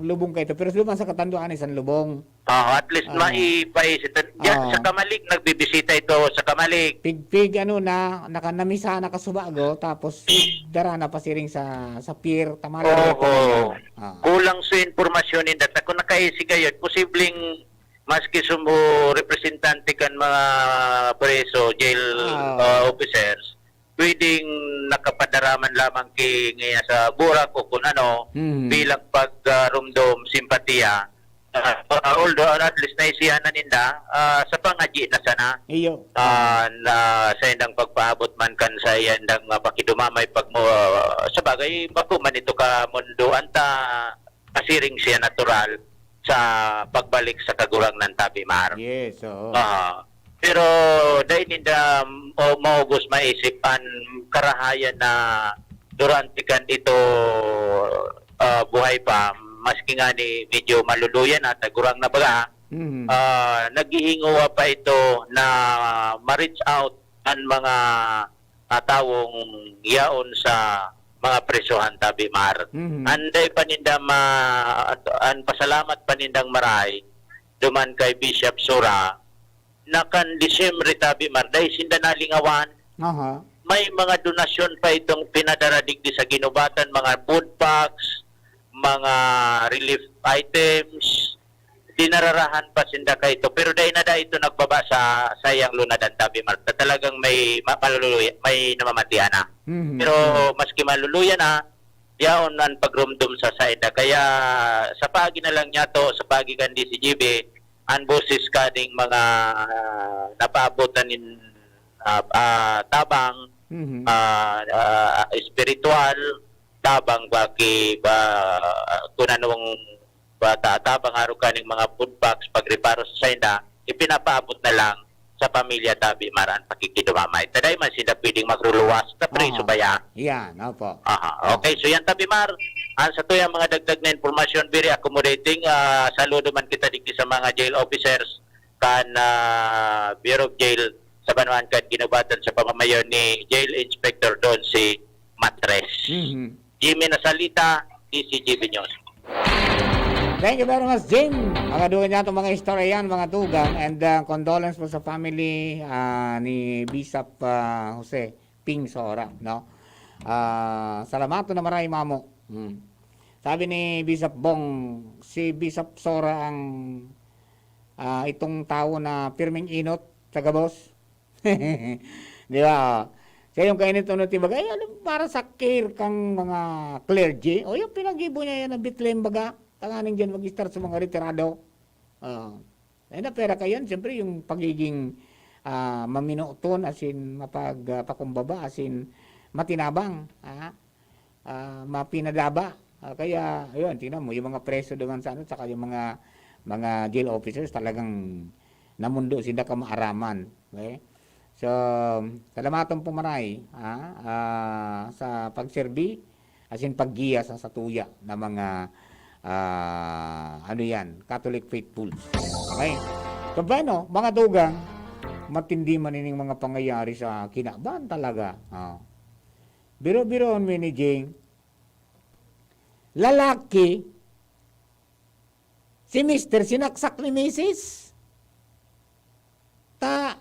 lubong kaito. Pero duman sa Catanduanes ang lubong. Ah, at least Oo. maipaisip. Diyan Oo. sa Kamalig, nagbibisita ito sa Kamalig. Pig-, pig, ano na, naka-, namisa na kasubago, tapos dara na pasiring sa, sa pier, tama na Oo. ba? Ah. Kulang sa impormasyon ninda. Kung nakaisip kayo, posibleng maski sumo representante kan mga preso, jail, Oo. ah, officers, pwedeng nakapadara man lamang ki, ngayon sa burak o kung ano, Mhm. bilang pag, ah, rumdom, simpatiya. Ah, although at least naisihan na ninda, ah, sa pangadyi na sana. Iyo. Ah, na sa indang pagpaabot man kan sa indang, ah, pakidumamay pagmo-, ah, sa bagay, bako man ito ka mundo, anta, masiring siya natural sa pagbalik sa Kagurangnan, Tabi Mar. Yes, oo. Ah, pero dai ninda, o, maubos maisip an karahayan na durante kan ito, ah, buhay pa, maski ngani medyo maluluya na, tagurang na baga, Mhm. ah, naghihingowa pa ito na ma-reach out an mga, ah, tawong yaon sa mga presohan, Tabi Mar. Mhm. Anday pa ninda ma-, an pasalamat pa nindang maray duman kay Bishop Sora, na kan Disyembre, Tabi Mar, dai sinda nalingawan. Aha. May mga donasyon pa itong pinadara digdi sa ginubatan, mga food packs, mga relief items, dinararahan pa sinda kaito. Pero dai na dai ito nagbaba sa saiyang lunad an Tabi Mar. Ta talagang may ma-, maluluya, may namamatian na. Mhm. Pero maski maluluya na, yaon an pagrumdom sa saida. Kaya sa paagi na lang niyato, sa paagi kan D C G B, an boses kaning mga, ah, napaabotan nin, ah, ah, tabang, Mhm. ah, ah, espiritual, tabang ba ki, ba, kun anong ba ta-, tabang arog kaning mga food packs, pagreparo sa sainda, ipinapaabot na lang sa pamilya Tabi Mar an pakikidumamay. Ta dai man sinda pwedeng magruluwas, ta preso Aha. ba yan? Yan, opo. Aha. Oh. Okay, so yan, Tabi Mar, ang satuyang mga dagdag na impormasyon, very accommodating. Ah, saludo man kita digdi sa mga jail officers kan, ah, Bureau of Jail sa banwaan kan ginubatan sa pamamayo ni Jail Inspector Donsi Matres. Mhm. Jimmy Nasalita, D C G B News. Thank you very much, Jim. Mga duwa niya itong mga istorya yan, mga tugang. And, ah, condolence po sa family, ah, ni Bishop, ah, Jose Ping Sora, no? Ah, salamaton na maray, mamo. Hmm. Sabi ni Bishop Bong, si Bishop Sora ang, ah, itong tao na pirming inot sa gabos. Di ba? Siya yung kainit-unot yung baga, eh, alam, para sa care kang mga clergy, o yung pinag-ibo niya yan, ang Bethlehem baga, tanganing dyan mag-start sa mga retirado. Ah. Eh, na pera kayo yan, siyempre yung pagiging, ah, maminuton, as in, mapag, ah, pakumbaba, as in, matinabang, ah, ah, mapinadaba. Ah, kaya, ayun, tingnan mo, yung mga preso naman sa ano, tsaka yung mga, mga jail officers, talagang namundo sila kamaaraman. Okay? So, salamaton po maray, ah, ah, sa pagserbi, as in paggiya sa satuya na mga, ah, ano yan, Catholic faithfuls. Okay? So, bueno, mga tugang, matindi man ining mga pangyayari sa kinaban talaga. Ah. Biro-biroon mo ni Jing, lalaki, si mister sinaksak ni misis. Ta,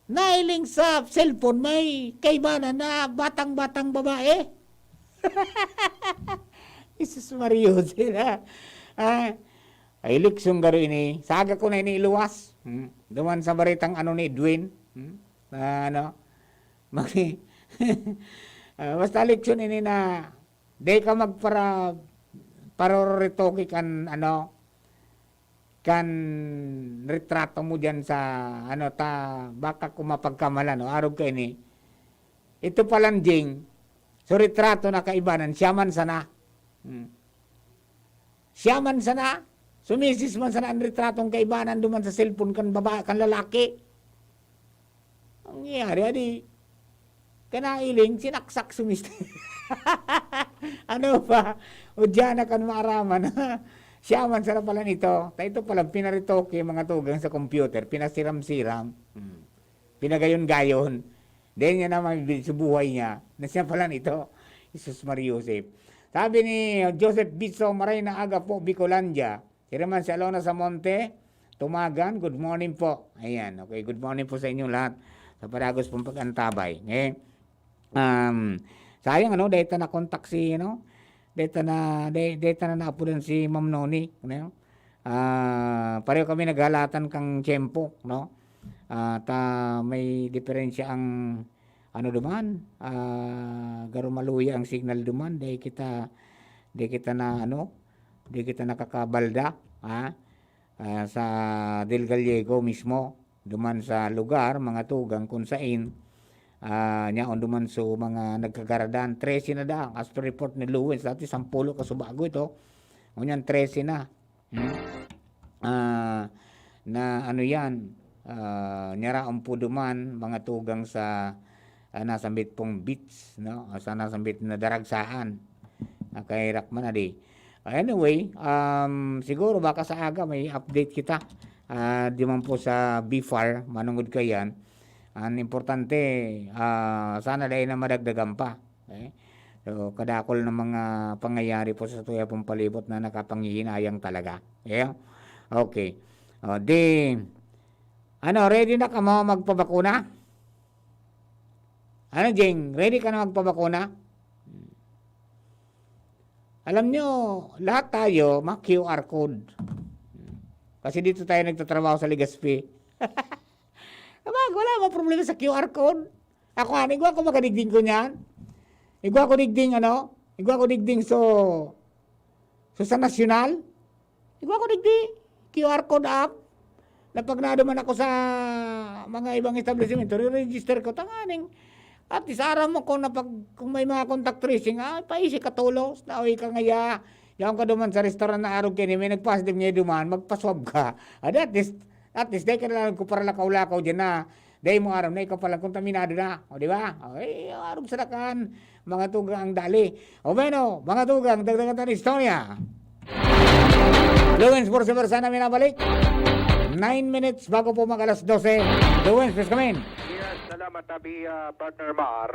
nailing sa cellphone, may kaibanan na batang-batang babae. Jesus Maria, sila. Ah, ay, liksong garo ini. Saga ko na ini iluwas. Hmm. Duman sa baritang ano ni Edwin. Hmm? Na ano? Maki-, Ah, basta leksyon ini na di ka magpara-, paroretoke kan, ano, kan retrato mo diyan sa, ano, ta, baka kung mapagkamalan, o, arog ka ini. Ito palan, Jing, so retrato na kaibanan, siya man sana. Hmm. Siya man sana, sumisis man sana ang retratong kaibanan duman sa cellphone kan baba-, kan lalaki. Ang nangyari, adi, kanailing, sinaksak, sumis-, ano pa? O diyan na kan maaraman. Siya man sana pala nito. Ta ito pala, pinaretoke, mga tugang, sa computer, pinasiram-siram. Hmm. Pinagayon-gayon. Dahil niya naman sa buhay niya, na siya pala nito. Jesus Maria Joseph. Sabi ni Joseph Bitso, "Maray na aga po, Bicolandia." Siya naman si Alona Samonte, Tumagan, good morning po. Ayan, okay, good morning po sa inyong lahat. Sa padagos pong pag-antabay. Okay? Um, sayang, ano, dahil ta na-contact si, ano, dahil ta na, dahil, dahil ta na naapudan si Ma'am Noni, ano? Ah, pareho kami naghalatan kang tiyempo, no? Ah, ta may diferensya ang, ano, duman, ah, garo maluya ang signal duman, dahil kita, di kita na, ano, di kita nakakabalda, ha? Ah, sa Del Gallego mismo, duman sa lugar, mga tugang, kung sain, ah, nyaon duman so mga nagkagaradan, trese na daa, as per report ni Lewin, sa dati, sampulo ka subago ito, ngunyan, trese na. Hmm? Ah, na ano yan, ah, nyaraon po duman, mga tugang sa, ah, nasambit pong beach, no? O sa nasambit na daragsaan. Ah, kay Rakman, adi. Anyway, um, siguro baka sa aga may update kita. Ah, di man po sa B far, manungod ka yan. Ang importante, ah, sana dai na madagdagan pa. Eh? So, kadakol ng mga pangyayari po sa tuya pong palibot na nakapanghihinayang talaga. Eh? Okay. O, di, ano, ready na ka mo magpabakuna? Ano, Jing? Ready ka na magpabakuna? Alam nyo, lahat tayo, ma-Q R code. Kasi dito tayo nagtatrabaho sa Legazpi. Wala, wala mang problema sa Q R code. Ako, ani, igwa ko makadigding ko niyan. Igwa ko digding, ano? Igwa ko digding so, so sa nasyonal. Igwa ko digdi, Q R code app. Na pag naduman ako sa mga ibang establishment, re-register ko, tanganing, at least, aram mo kung napag-, kung may mga contact tracing, ah, paisi ka tulos, na, "Uy, ka ngaya, yaon ka duman sa restaurant na arog kaini, may nagpasidem niya duman, magpa-swab ka." Adi, at least, at least, dai ka na lang kung para lakaw-lakaw dyan na, dai mo aram na ikaw palang kontaminado na. O, di ba? O, eh, arog sa dakan, mga tugang dali. O, bueno, mga tugang, dagdagan ta na istorya. Lowens Porciver sana minabalik. Nine minutes bago po mag alas dose. Lowens, please come in. Yes, salamat, Abi, ah, Partner Mar.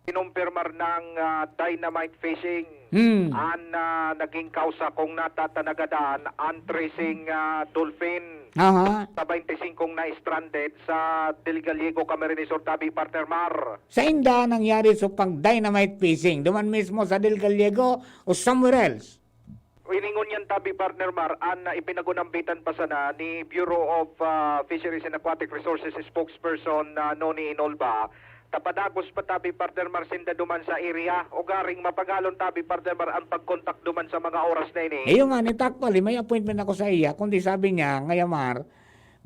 Kinumpirmar ng, ah, dynamite fishing Hmm. an, ah, naging kausa kung natatanagadan an tracing, ah, dolphin Aha. sa twenty-five na stranded sa Del Gallego, Camarines Sur, Tabi, Partner Mar. Sainda nangyari so pag-dynamite fishing? Duman mismo sa Del Gallego o somewhere else? Ini ngunyan, Tabi, Partner Mar, an, ah, ipinagunambitan pa sana ni Bureau of, ah, Fisheries and Aquatic Resources spokesperson na Noni Inolba. Ta padagos pa, Tabi, Partner Mar, sinda duman sa area. Ugaring mapagalon, Tabi, Partner Mar, ang pag-contact duman sa mga oras na ini. Iyo nga, ni Takpal, eh, may appointment ako sa iya. Kundi sabi niya, ngaya, Mar,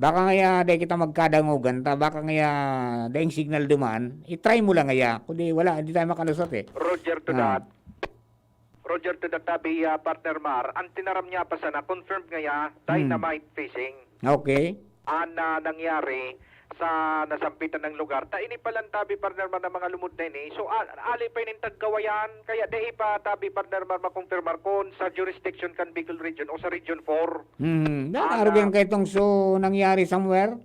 baka ngaya dai kita magkadangogan ta, baka ngaya daing signal duman, i-try mo lang ngaya. Kundi wala, hindi tayo makalusot eh. Roger to Ah. that. Roger to that, Tabi, ah, Partner Mar. Ang tinaram niya pa sana, confirmed ngaya, Hmm. dynamite fishing. Okay. An, ah, nangyari sa nasampitan ng lugar. Ta ini palan, Tabi, Partner Mar, na mga lumod na ini. So, a-, ali pa inin tagkawayan, kaya dai pa, Tabi, Partner Mar, makumpirmar kung sa jurisdiction kan Bicol Region o sa Region four. Hmm. Na, An, arog ah, yan kay itong so nangyari somewhere?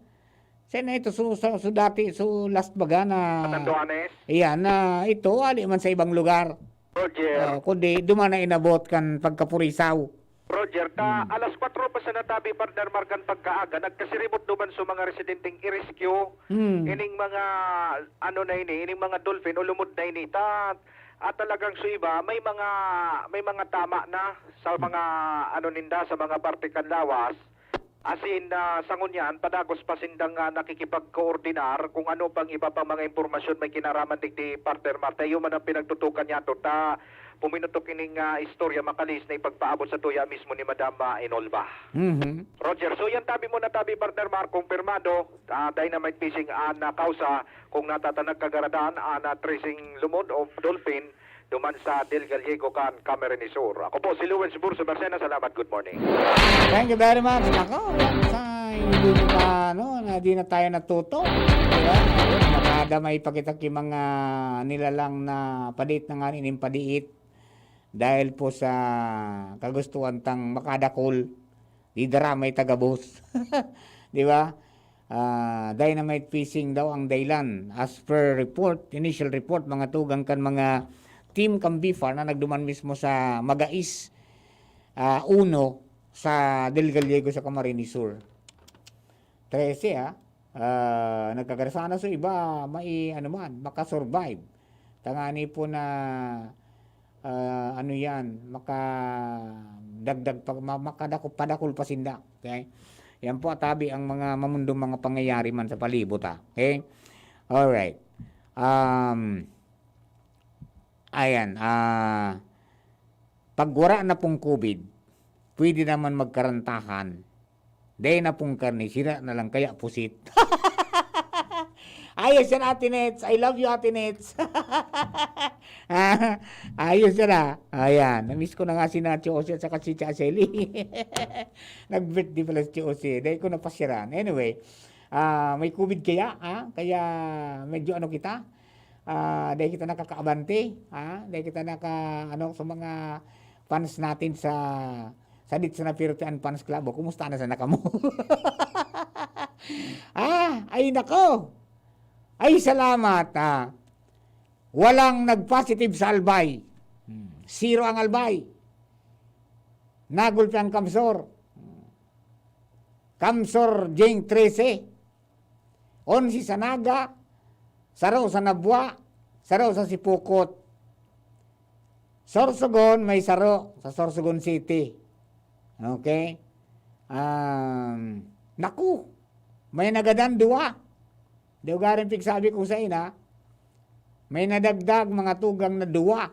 Sa na ito, so, so, so dati, so last baga na Catanduanes? Iya, na ito, ali man sa ibang lugar. Roger. Ah, kundi duman na inabot kan pagkapurisaw. Roger, ta Hmm. alas kwatro pa sana, Tabi, Partner Mar, kan pagkaaga, nagkasiribot duman so mga residenteng i-rescue Hmm. ining mga, ano na ini, ining mga dolphin o lumod na ini. Ta, at talagang so iba, may mga, may mga tama na sa Hmm. mga, ano ninda, sa mga parte kan lawas. Asin, ah, sa ngunyan, padagos pa sindang, ah, nakikipagkoordinar kung ano pang iba pang mga impormasyon may kinaraman digdi, partner Mark. Iyo man ang pinagtutukan niyato, ta puminutok ining, ah, istorya makalis na ipagpaabot sa tuya mismo ni Madam, ah, Enolva. Mhm. Roger, so yan tabi muna tabi, partner Mark, kumpirmado, ah, dynamite fishing an, ah, kausa kung natatanag kagaradan an, ah, tracing lumod o dolphin duman sa Del Gallego kan Camarines Sur. Ako po si Lawrence Burso Mercena. Salamat. Good morning. Thank you very much. Nako, sa hindi na, ano, na di na tayo natuto. Diba? Ayun, makadamay pa kita ki mga nilalang na padiit na nga nin padiit. Dahil po sa kagustuhan tang makadakol, di daramay tagabos. Di ba? Ah, dynamite fishing daw ang dahilan. As per report, initial report, mga tugang kan mga team kan BFAR na nagduman mismo sa Magais, ah, uno sa Del Gallego sa Camarines Sur. Trese, ah. Ah, nagkagarasana so iba, may ano man, makasurvive. Tangani po na, ah, ano yan, makadagdag pa, ma-, makadako-, padakol pa sinda. Okay? Yan po, tabi ang mga mamundong mga pangyayari man sa palibot, ah. Okay? Alright. Um, ayan, ah, pag wala na pong COVID, pwede naman magkarantahan. Dahil na pong karne, sira na lang kaya pusit. Ayos yan, Ate Nets. I love you, Ate Nets. Ah, ayos yan, ah. Ayan. Namiss ko na nga si Nacho Jose at saka si Cha Shelly. Nag-birthday pala si Jose. Dahil ko napasyaran. Anyway, ah, may COVID kaya, ah? Kaya medyo ano kita? Ah, dahil kita nakakaabante, ah? Dahil kita naka, ano, sa mga fans natin sa, sa Dits na Pirtean Fans Club. O, kumusta na sana kamo? Ah, ay nako. Ay, salamat, ah. Walang nag-positive sa Albay. Hmm. Zero ang Albay. Nagulpi ang Kamsor. Kamsor, Jing trese. Onse sa Naga, saro sa Nabua, saro sa Sipokot. Sorsogon, may saro sa Sorsogon City. Okay? Um, naku, may nagadan duwa. Di ko garin pigsabi kung sain, ha? May nadagdag mga tugang na duwa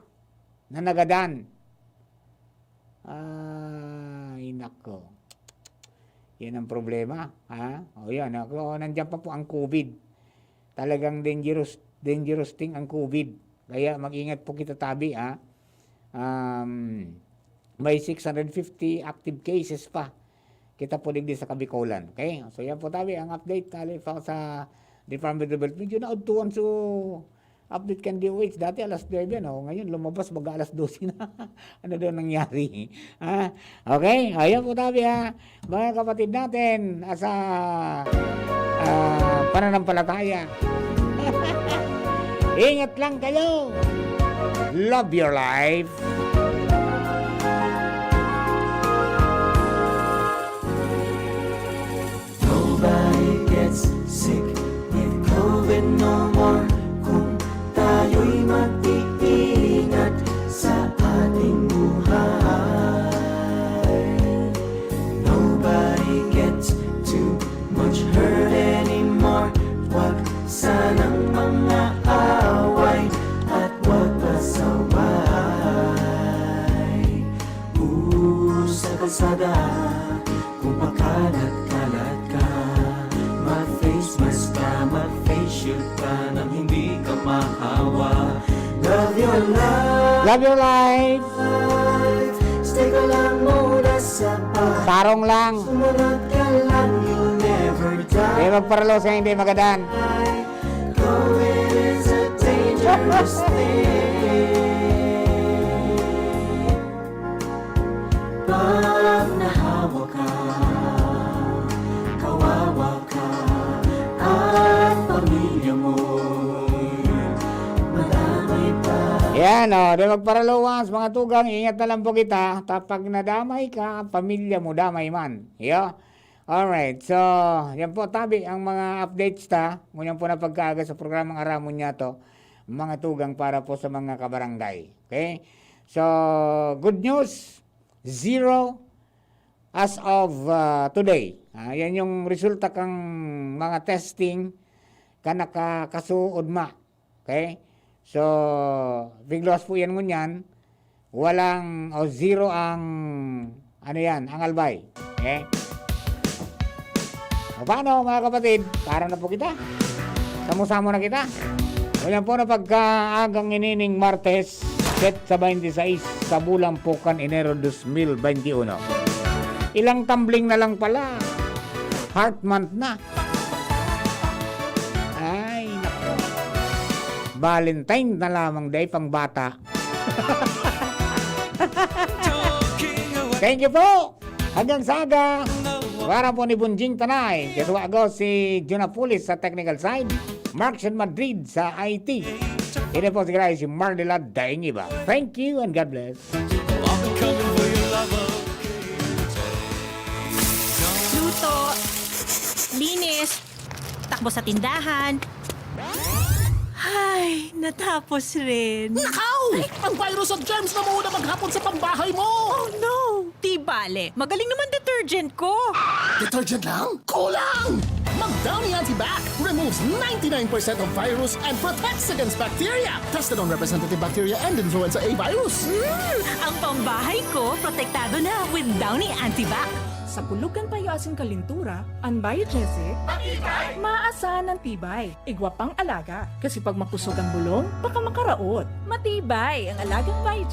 na nagadan. Ay, nako. Yan ang problema, ha? O yan, ako, nandiyan pa po ang COVID. Talagang dangerous, dangerous thing ang COVID. Kaya mag-ingat po kita tabi, ha? Um, may six hundred fifty active cases pa. Kita po digdi sa Kabicolan. Okay? So, yan po tabi ang update tali pa sa Department of Health. Medyo naudtuan so update kan D O H. Dati alas nuebe, no? Ngayon, lumabas, baga alas dose na. Ano daw nangyari? Ha? Okay? Ayan po tabi, ha? Mga kapatid natin, ah, sa, ah, pananampalataya. Ingat lang kayo. Love your life. Nobody gets sick with COVID no more. Kung tayo'y mag-iingat sa ating buhay, nobody gets too much hurt anymore. Wag sanang mga away at wag pasaway. Usa kalsada, kung pakalat-kalat ka, mag-face mask ka, mag-face shield ka nang hindi ka mahawa. Love your life. Love your life. Stay ka lang muna sa bahay. Tarong lang. Sumunod ka lang, you'll never die. Di magparalo sa hindi magadan. COVID is a dangerous thing. Pag nahawa ka, kawawa ka, at pamilya mo, madamay pa. Yan, oh, di magparaluwas, mga tugang, ingat na lang po kita. Ta pag nadamay ka, pamilya mo, damay man. Yo. Alright, so, yan po, tabi ang mga updates ta. Ngunyan po na pagkaaga sa programang Aramon Niya To, mga tugang para po sa mga kabarangay. Okay? So, good news, zero as of, ah, today. Ah, yan yung resulta kang mga testing ka nakakasuod ma. Okay? So, figluwas po yan ngunyan. Walang, o zero ang, ano yan, ang Albay. Okay? O paano, mga kapatid? Para na po kita. Samo-samo na kita. Walang po na pagkaagang inining Martes, set sa twenty-six sa bulan po kan Enero dos mil veintiuno. Ilang tumbling na lang pala. Heart month na. Ay, nako. Valentine na lamang, day pang bata. Thank you po. Hanggang sa aga. Wara po ni Bunjing Tanay. Kasuwa ko si Juna Pulis sa technical side. Markson Madrid sa I T. Ini po si Grace Marlila Daingiba. Thank you and God bless. Luto, linis, takbo sa tindahan. Ay, natapos rin. Nakaw! Ang virus at germs na muna maghapon sa pambahay mo! Oh no! Di bale, magaling naman detergent ko. Detergent lang? Kulang! Mag Downy Antibac removes ninety-nine percent of virus and protects against bacteria. Tested on representative bacteria and influenza A virus. Hmm, ang pambahay ko protektado na with Downy Antibac. Sa pulugan payo asin kalintura, an Biochesic, maasahan ang tibay. Igwa pang alaga, kasi pag makusog ang bulong, baka makaraot. Matibay ang alagang Biochesic.